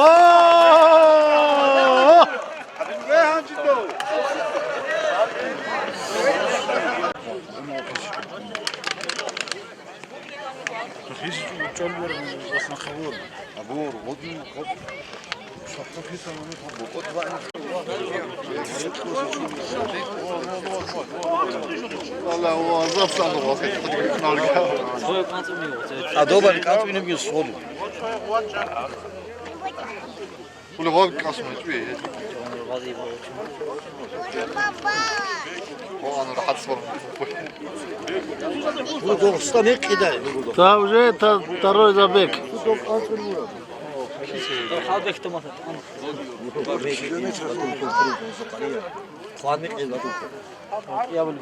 Адобал кӀатӀунебги сору. Хулигъан кӀас мачӀуе. О, ана рахат свал. Гу Дагъустан гьекъидай. Та уже та второй забег.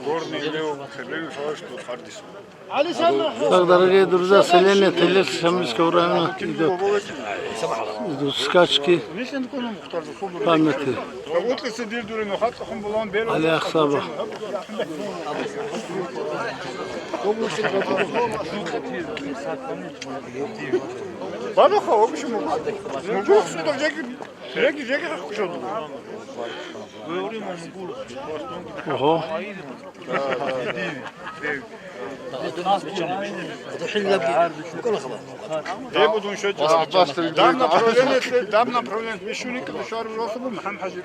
Горный лев, хебелу шалаш тут хардис. Так, дорогие друзья, селение Телец Шамильского района идет. Идут скачки памяти Али Ахсаба. Бабаха, в общем, ну, жеги, жеги хахушалду. Ого. Дам направление, дам направление, мешуник, мешуар, Мухаммад Хажи.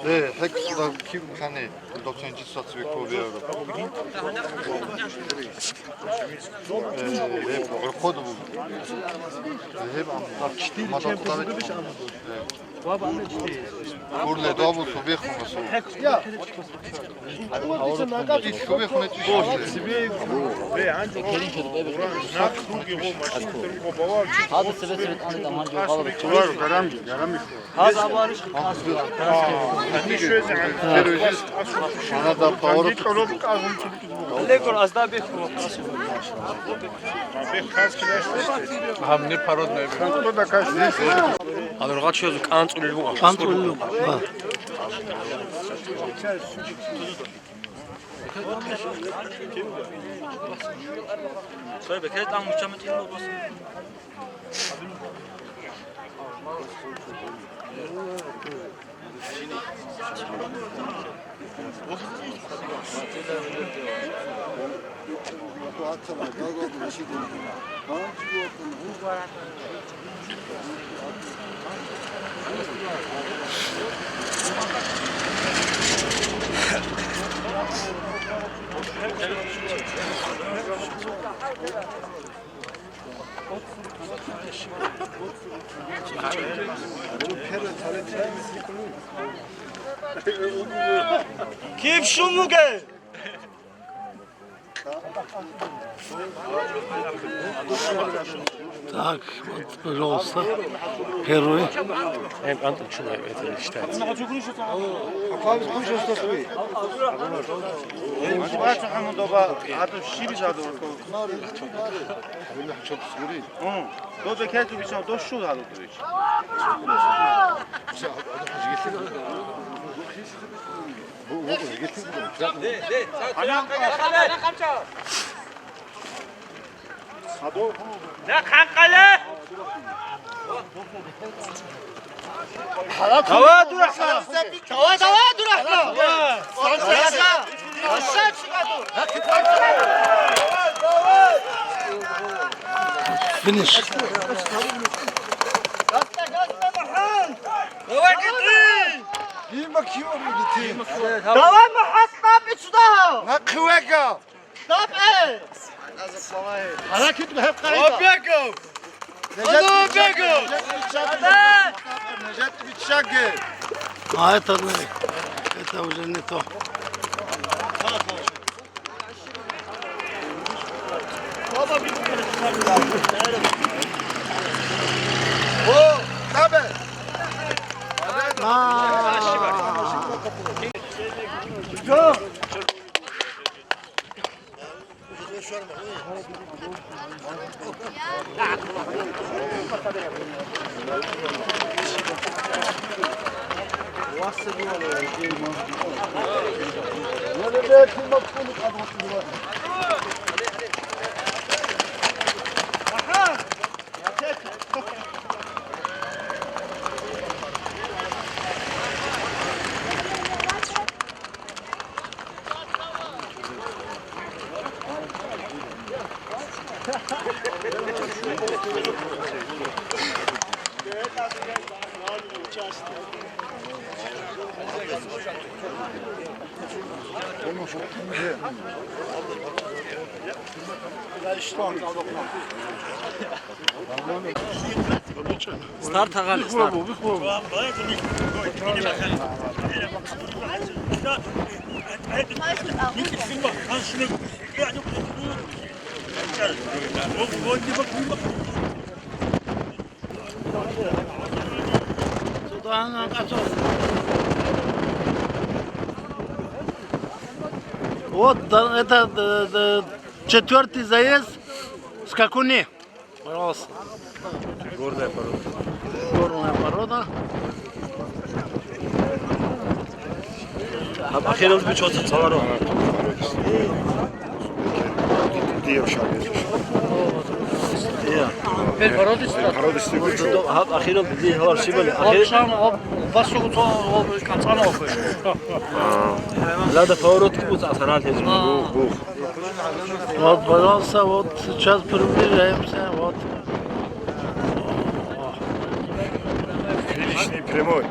Э, хӀекъ, суда киб кани, доцент жиса цвикъо вера. Э, гьеб гӀурхъод буго. Гьеб ам-, мадад таве. Э. Урле добу субиху масу. Ит субиху мечи шурле. Гьаза цебе-цебе тӀамун гьанже гъалаб. Гарам, гарам. Гьаза абарищ хасула. Ана да паора. Легор азда бехула. Гьамни пародная. Аларгъачияз кӀанцӀулел буго. КӀанцӀулел буго. Цой бекер тӀам мучаматӀил буго. Кип шумуге? Так, вот, пожалуйста, первый. Э, Антон, чё, это не считается. М, доза кецӀу бичӀчӀав, дос щул гьалукьарищ? Давай, Абдурахман! Давай, давай, Абдурахман! Финиш. Давай, Гитин! Дима, кио, Гитин! Давай, Мухьмад, тӀапӀи сюда! Нахъе вега! ТӀапӀи! Обегов! Нажат Обегов! Нажат биччаге! А это не, это уже не то. О, табе! А. Старт гьабе, старт. Вот, да, это, э, э, четвёртый заезд, скакуны. Пожалуйста. Гордая порода. Горная порода. Гьаб ахиралда бичӀчӀоца цаларо. Дияв шагьидиш. Дия. Бер породистый? Породистый бичӀчӀо. Гьаб ахиралда дие гьалар щибали? Ахир- Обшан, об-, басугу цо, об-, кацана охуй. А. Лада поворот кибуц асарал хӀезму. А. Бух, бух. Вот, пожалуйста, вот сейчас приближаемся, вот. Финишный прямой.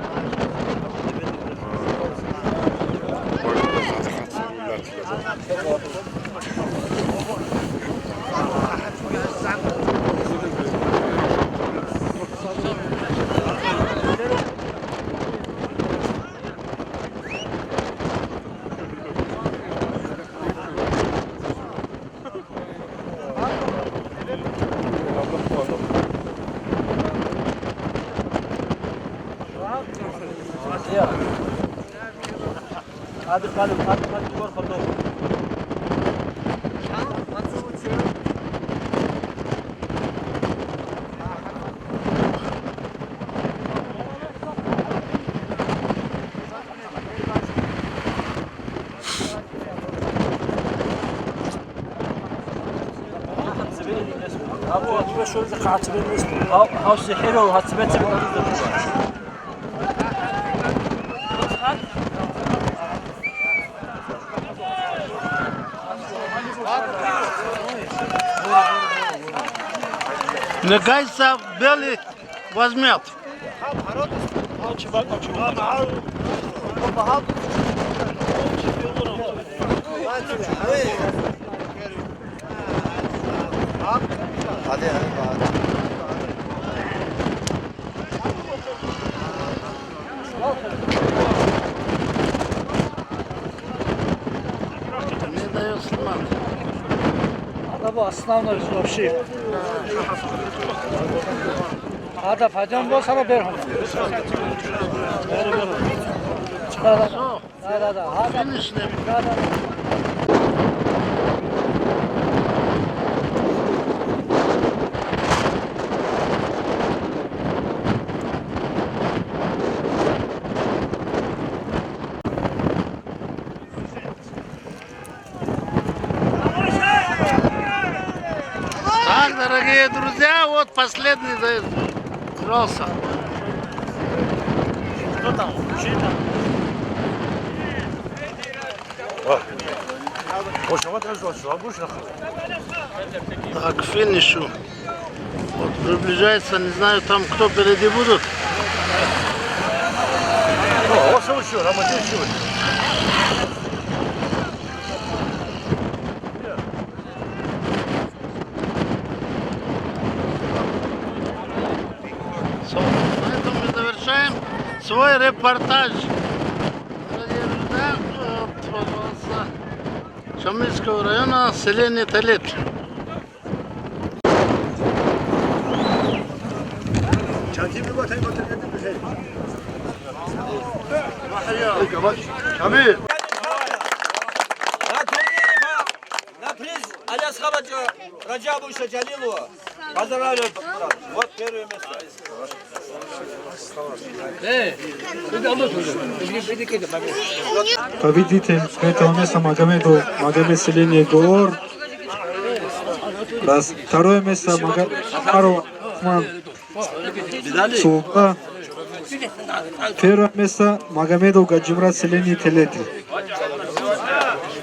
Нагайса бели возьмет. Не даёт снимать. Надо было останавливать вообще. Надо, пойдём, вот, сара берху. Да, да. Да, да, да. Надо. Финишный. Да, да, да. Так, дорогие друзья, вот последний заезд. Взрывался. Что там? Что там? О. Больше вот раз, вот, слабуш, нахуй. Так, к финишу. Вот приближается, не знаю, там кто впереди будут. О, вот всё, всё, Роман, всё, всё. Всё, на этом мы завершаем свой репортаж. Дорогие друзья, вот, пожалуйста, Шамильского района, селение Телет. Шамиль! На турнире по, на приз Алясхабаджа Раджабовича Джалилова. Поздравляю, брат. Вот первое место. Победитель третьего места Магомедов Магомед, селение Гоор. Раз. Второе место Мага-, Карл Ахман, Сулба. Первое место Магомедов Гаджимурад, селение Телети.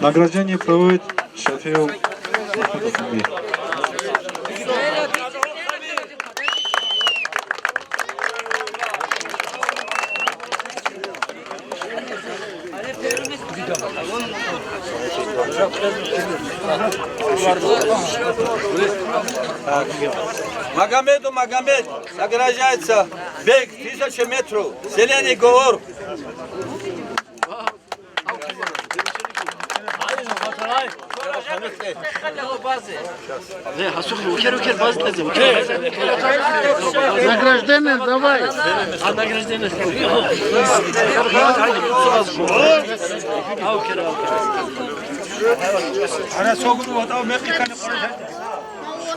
Награждение проводит Шафиев Мухаммед. Магомеду Магомед награждается бег тысяча метров, селение Гоор. Награждение давай.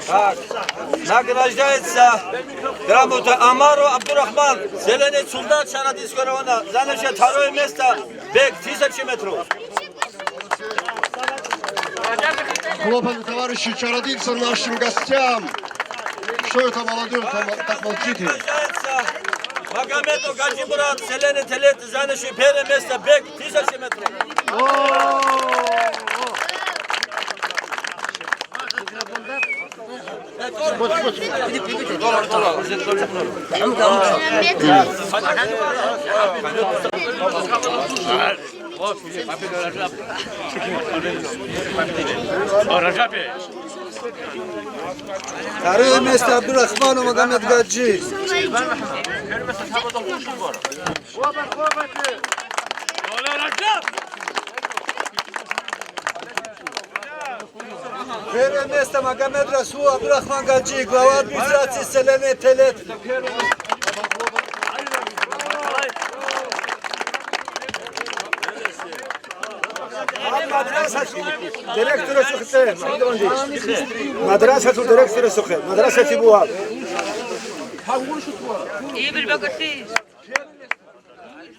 Так. Награждается грамота Амаров Абдурахман, селение Цулда, Шарагъдинского района, занявший второе место, бег тысяча метров. Хлопали, товарищи, чародинцам, нашим гостям. Что это, молодежь, там так молчите? Награждается Магомедов Гаджимурад, селение Телет, занявший первое место, бег тысяча метров. Второе место Абдурахманов Магомед Гаджи. Первое место Магомед Расул Абдурахман Гаджи, глава администрации селения Телет. Мадрасалъул директорасухъе, Магьмудгъанди. Мадрасалъул директорасухъе, мадрасалъе бугьал. Ибил бакӀалъи.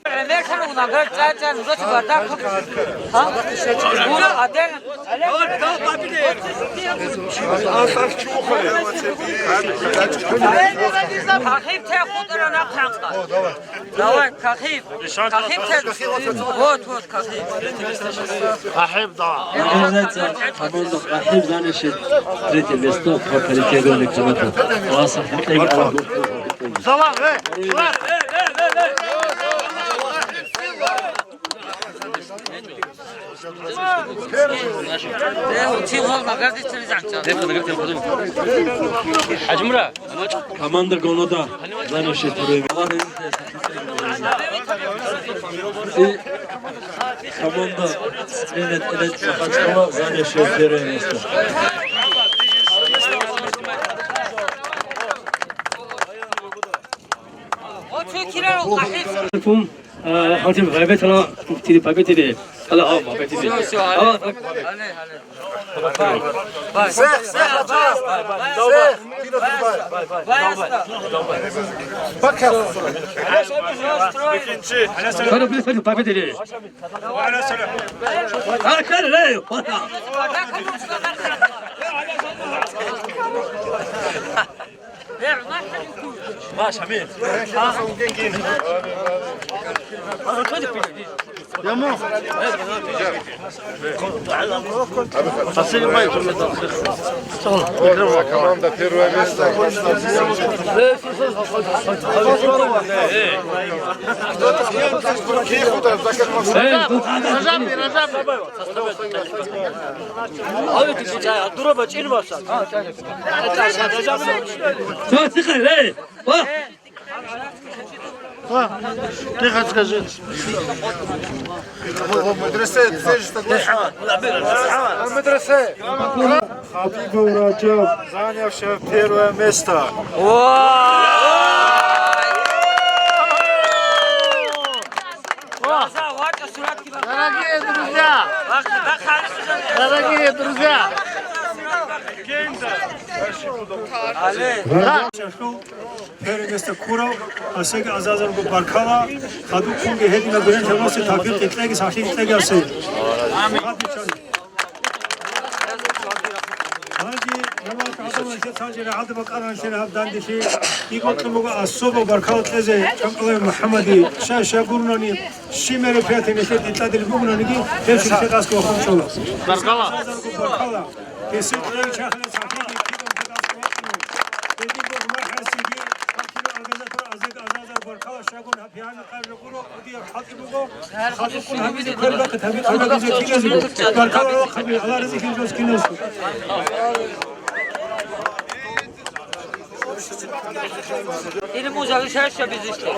ГӀемерлъун унагра чӀа-чӀа, нужеца бардак. Гьа? Гуро, адер. Кахиб те хутӀара нахъ хӀакъа. Давай, Кахиб. Кахиб те. Вот, вот, Кахиб. Кахиб, давай. Команда Кахиб занявшая третье место по коллективной команде. Класс, хӀинкъиги. Салам, э, класс. Команда Гонода, занявшая второе место. И команда Цвинет Элет Махачкала, занявшая первое место. Алейкум. Э, хӀалтӀи гъайбатала, тири пабетири. Ала, ала, пабетири. Всё, всё, ала, ала, так. Ала, ала. Всех, всех, пожалуйста. Всех. Пока. Хорошо, пабетири. А, хорошо, пока. Команда первое место. Тихо, скажи. Медресе, ты же согласен? Медресе. Хабибов Раджаб, занявший первое место. Дорогие друзья! Дорогие друзья! Первое место ккурав, гьесеги азазарго баркала, хадубккунги гьединаб гурелъабасе тавфикъ кьеги, сахлъи кьеги гьесие. Гьанже, жамагӀат гӀадамал, нилъеца гьанже рагӀалда бакӀараб нилъер гьаб данделъи, кӀиго-кьун буго особо баркала кьезе ЧӀанкӀалаев МухӀаммаде, щай-щай гурони, щиб мероприятие нилъер тӀадилеб бугониги, гьеб нилъер къасго хъван чӀола. Баркала. Азазарго баркала. Гьесие кьеги чахана сахлъиги кидал тӀадасго вачӀуна. Гьединго гьумахӀасиги, гьаб кино организатор азеги азазар баркала щагун гьаб пиянихъа жагуро, кӀудияб хӀалтӀи буго, хадубккун гьабизе квербахъи таби къабазизе кигезего. Баркала рахъаби, Аллагь разилъи жос киназго. Или муза решающая безвестия.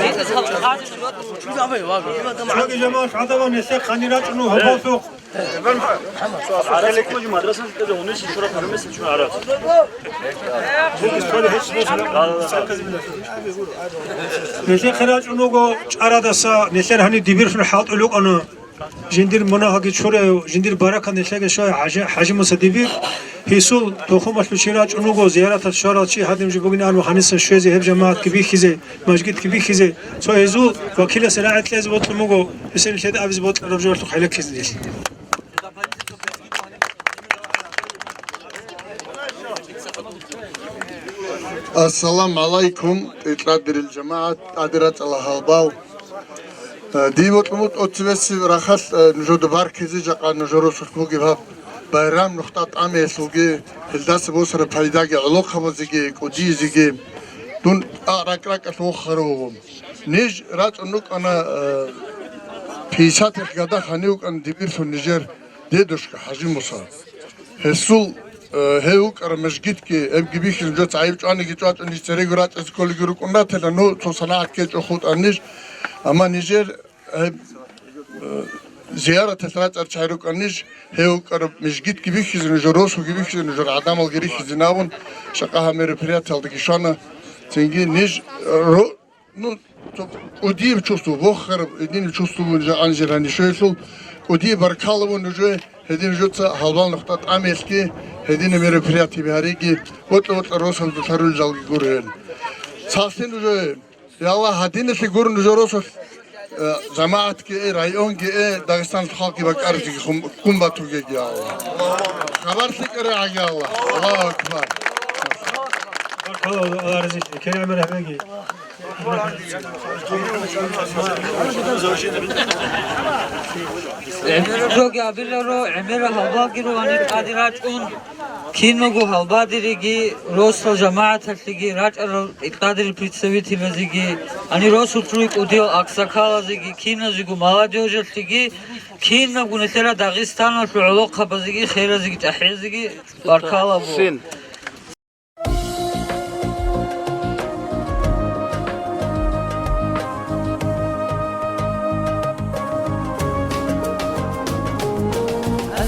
Видно, сколько хазина, вот. Чоги жамагӀат гӀадамал, нилъер ханир рачӀуна гьабалсухъ. Нилъехъе рачӀун руго чӀарадаса, нилъер гьаниб дибирлъун хӀалтӀулев вукӀана. Жиндир мунагьалги чураяв, жиндир баракат нилъеге щвай ХӀажи, ХӀажи Муса дибир. Гьесул тухумалъул чи рачӀун руго, зияраталъ щварал чи гьадин жо бугин ан ва гьанисан щвезе, гьеб жамагӀатги бихьизе, мажгитги бихьизе, цо гьезул вакиласе рагӀи кьезе бокьун буго, гьесие нилъеда абизе бокьараб жоялъухъ гӀелаккизе нилъ. Ассаламу гӀалайкум, тӀадирил жамагӀат, тӀадирал гьалбал. Э, дие бокьун бу тӀоцебесеб рахъалъ, э, нужеда баркизе жакъа нужер росулъ бугеб гьаб байрам нухда тӀамиялъулги, гьелдаса босараб пайдаги гӀолохъабазеги, кӀудиязеги. Дун а ракӀ-ракӀалъ вохарав вуго. Ниж рачӀун рукӀана, э, пятьдесятых годах гьанив вукӀана дибирлъун нижер дедушка ХӀажи Муса. Гьесул, э, гьев вукӀараб мажгитги, гьебги бихьизаб, жо цаиб чӀваниги чӀвачӀун, ниж церего рачӀизе кколиги рукӀун ратила, ну, цо санагӀат ккечӀо хутӀа ниж. Амма нижер гьеб, э, зияраталъ рацӀар чай рукӀа ниж, гьев вукӀараб мажгитги бихьизе, нужер росуги бихьизе, нужер гӀадамалги рихьизин абун, жакъа гьаб мероприятиялдаги щвана. Цинги ниж ро-, Ну, Цо кӀудияб чувство, вохараб гьединаб чувство вун жагӀан жирани щвелъул, кӀудияб баркалла вун уже гьедин жуца гьалбал нухда тӀамелъги, гьединаб мероприятие гьариги, бокьа-бокьа росалда лъарулел жалги гуро гьел. Цалъин уже, я Аллагь, гьадиналъе гуро нужер росулъ, э, жамагӀатги, э, районги, э, Дагъистаналъул халкъги бакӀараб жиги хъум-, ккун батугеги, я Аллагь. Хабар лъикӀа рагӀаги, я Аллагь. Аллагьу акбар. Баркалла, Аллагь разилъе. Кири гӀемер гьабеги. Жоги абиларо, гӀемерал гьалбалги ругьани тӀаде рачӀун, киналго гьалбадериги, росал жамагӀаталъеги, рачӀарал тӀадерил представителазеги, гьани росулъ ругьи кӀудиял аксакалазеги, киназего молодёжалъеги, кинабго нилъера Дагъистаналъул гӀолохъабазеги, херазеги, чӀахӀиязеги баркалла буго.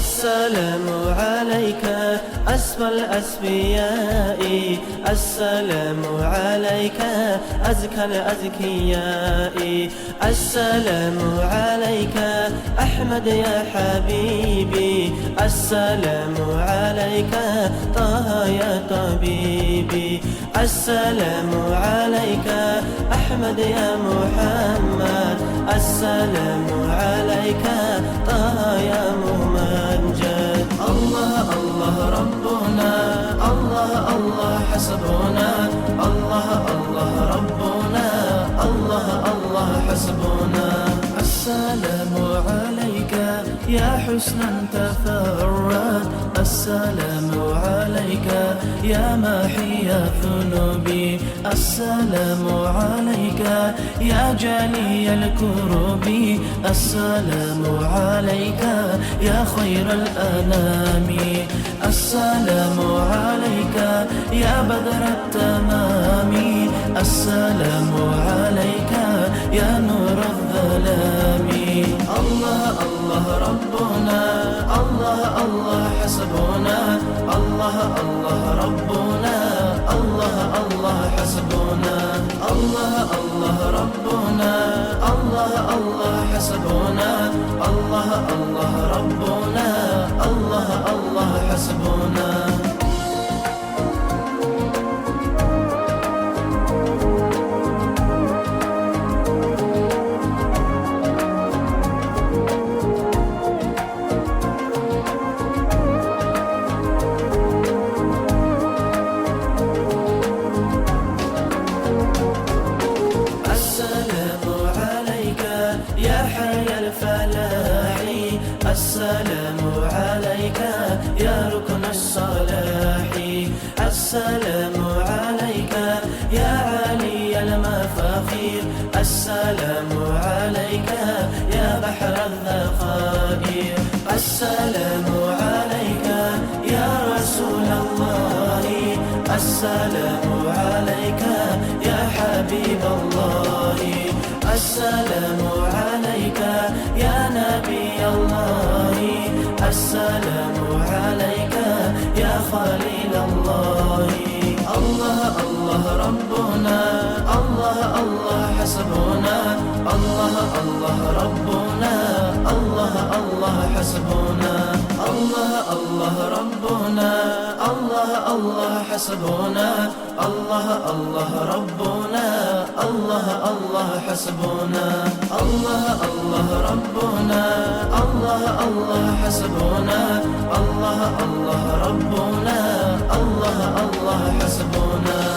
السلام عليك أسمى الأسمياء، السلام عليك أزكى الأزكياء، السلام عليك أحمد يا حبيبي، السلام عليك طه يا طبيبي، السلام عليك أحمد يا محمد، السلام عليك طه يا ممجد. الله الله ربنا، الله الله حسبنا، الله الله ربنا، الله الله حسبنا. السلام عليك يا حسنا تفرد، السلام عليك يا ماحي ذنوبي، السلام عليك يا جالي الكرب، السلام عليك يا خير الأنام. السلام عليك يا بدر التمام، السلام عليك يا نور الظلام. الله الله ربنا، الله الله حسبنا، الله الله ربنا، الله الله حسبنا. الله الله ربنا، الله الله حسبنا، الله الله ربنا، الله الله حسبنا. السلام عليك يا حي الفلاح، السلام عليك يا ركن الصلاح، السلام عليك يا عالي المفاخير، السلام عليك يا بحر الذخائر، السلام عليك يا رسول الله، السلام عليك يا حبيب الله، السلام عليك يا نبي الله، السلام عليك يا خليل الله. الله الله ربنا، الله الله حسبنا، الله الله ربنا، الله الله حسبنا. الله الله ربنا، الله الله حسبنا، الله الله ربنا، الله الله حسبنا. الله الله ربنا، الله الله حسبنا، الله الله ربنا، الله الله حسبنا.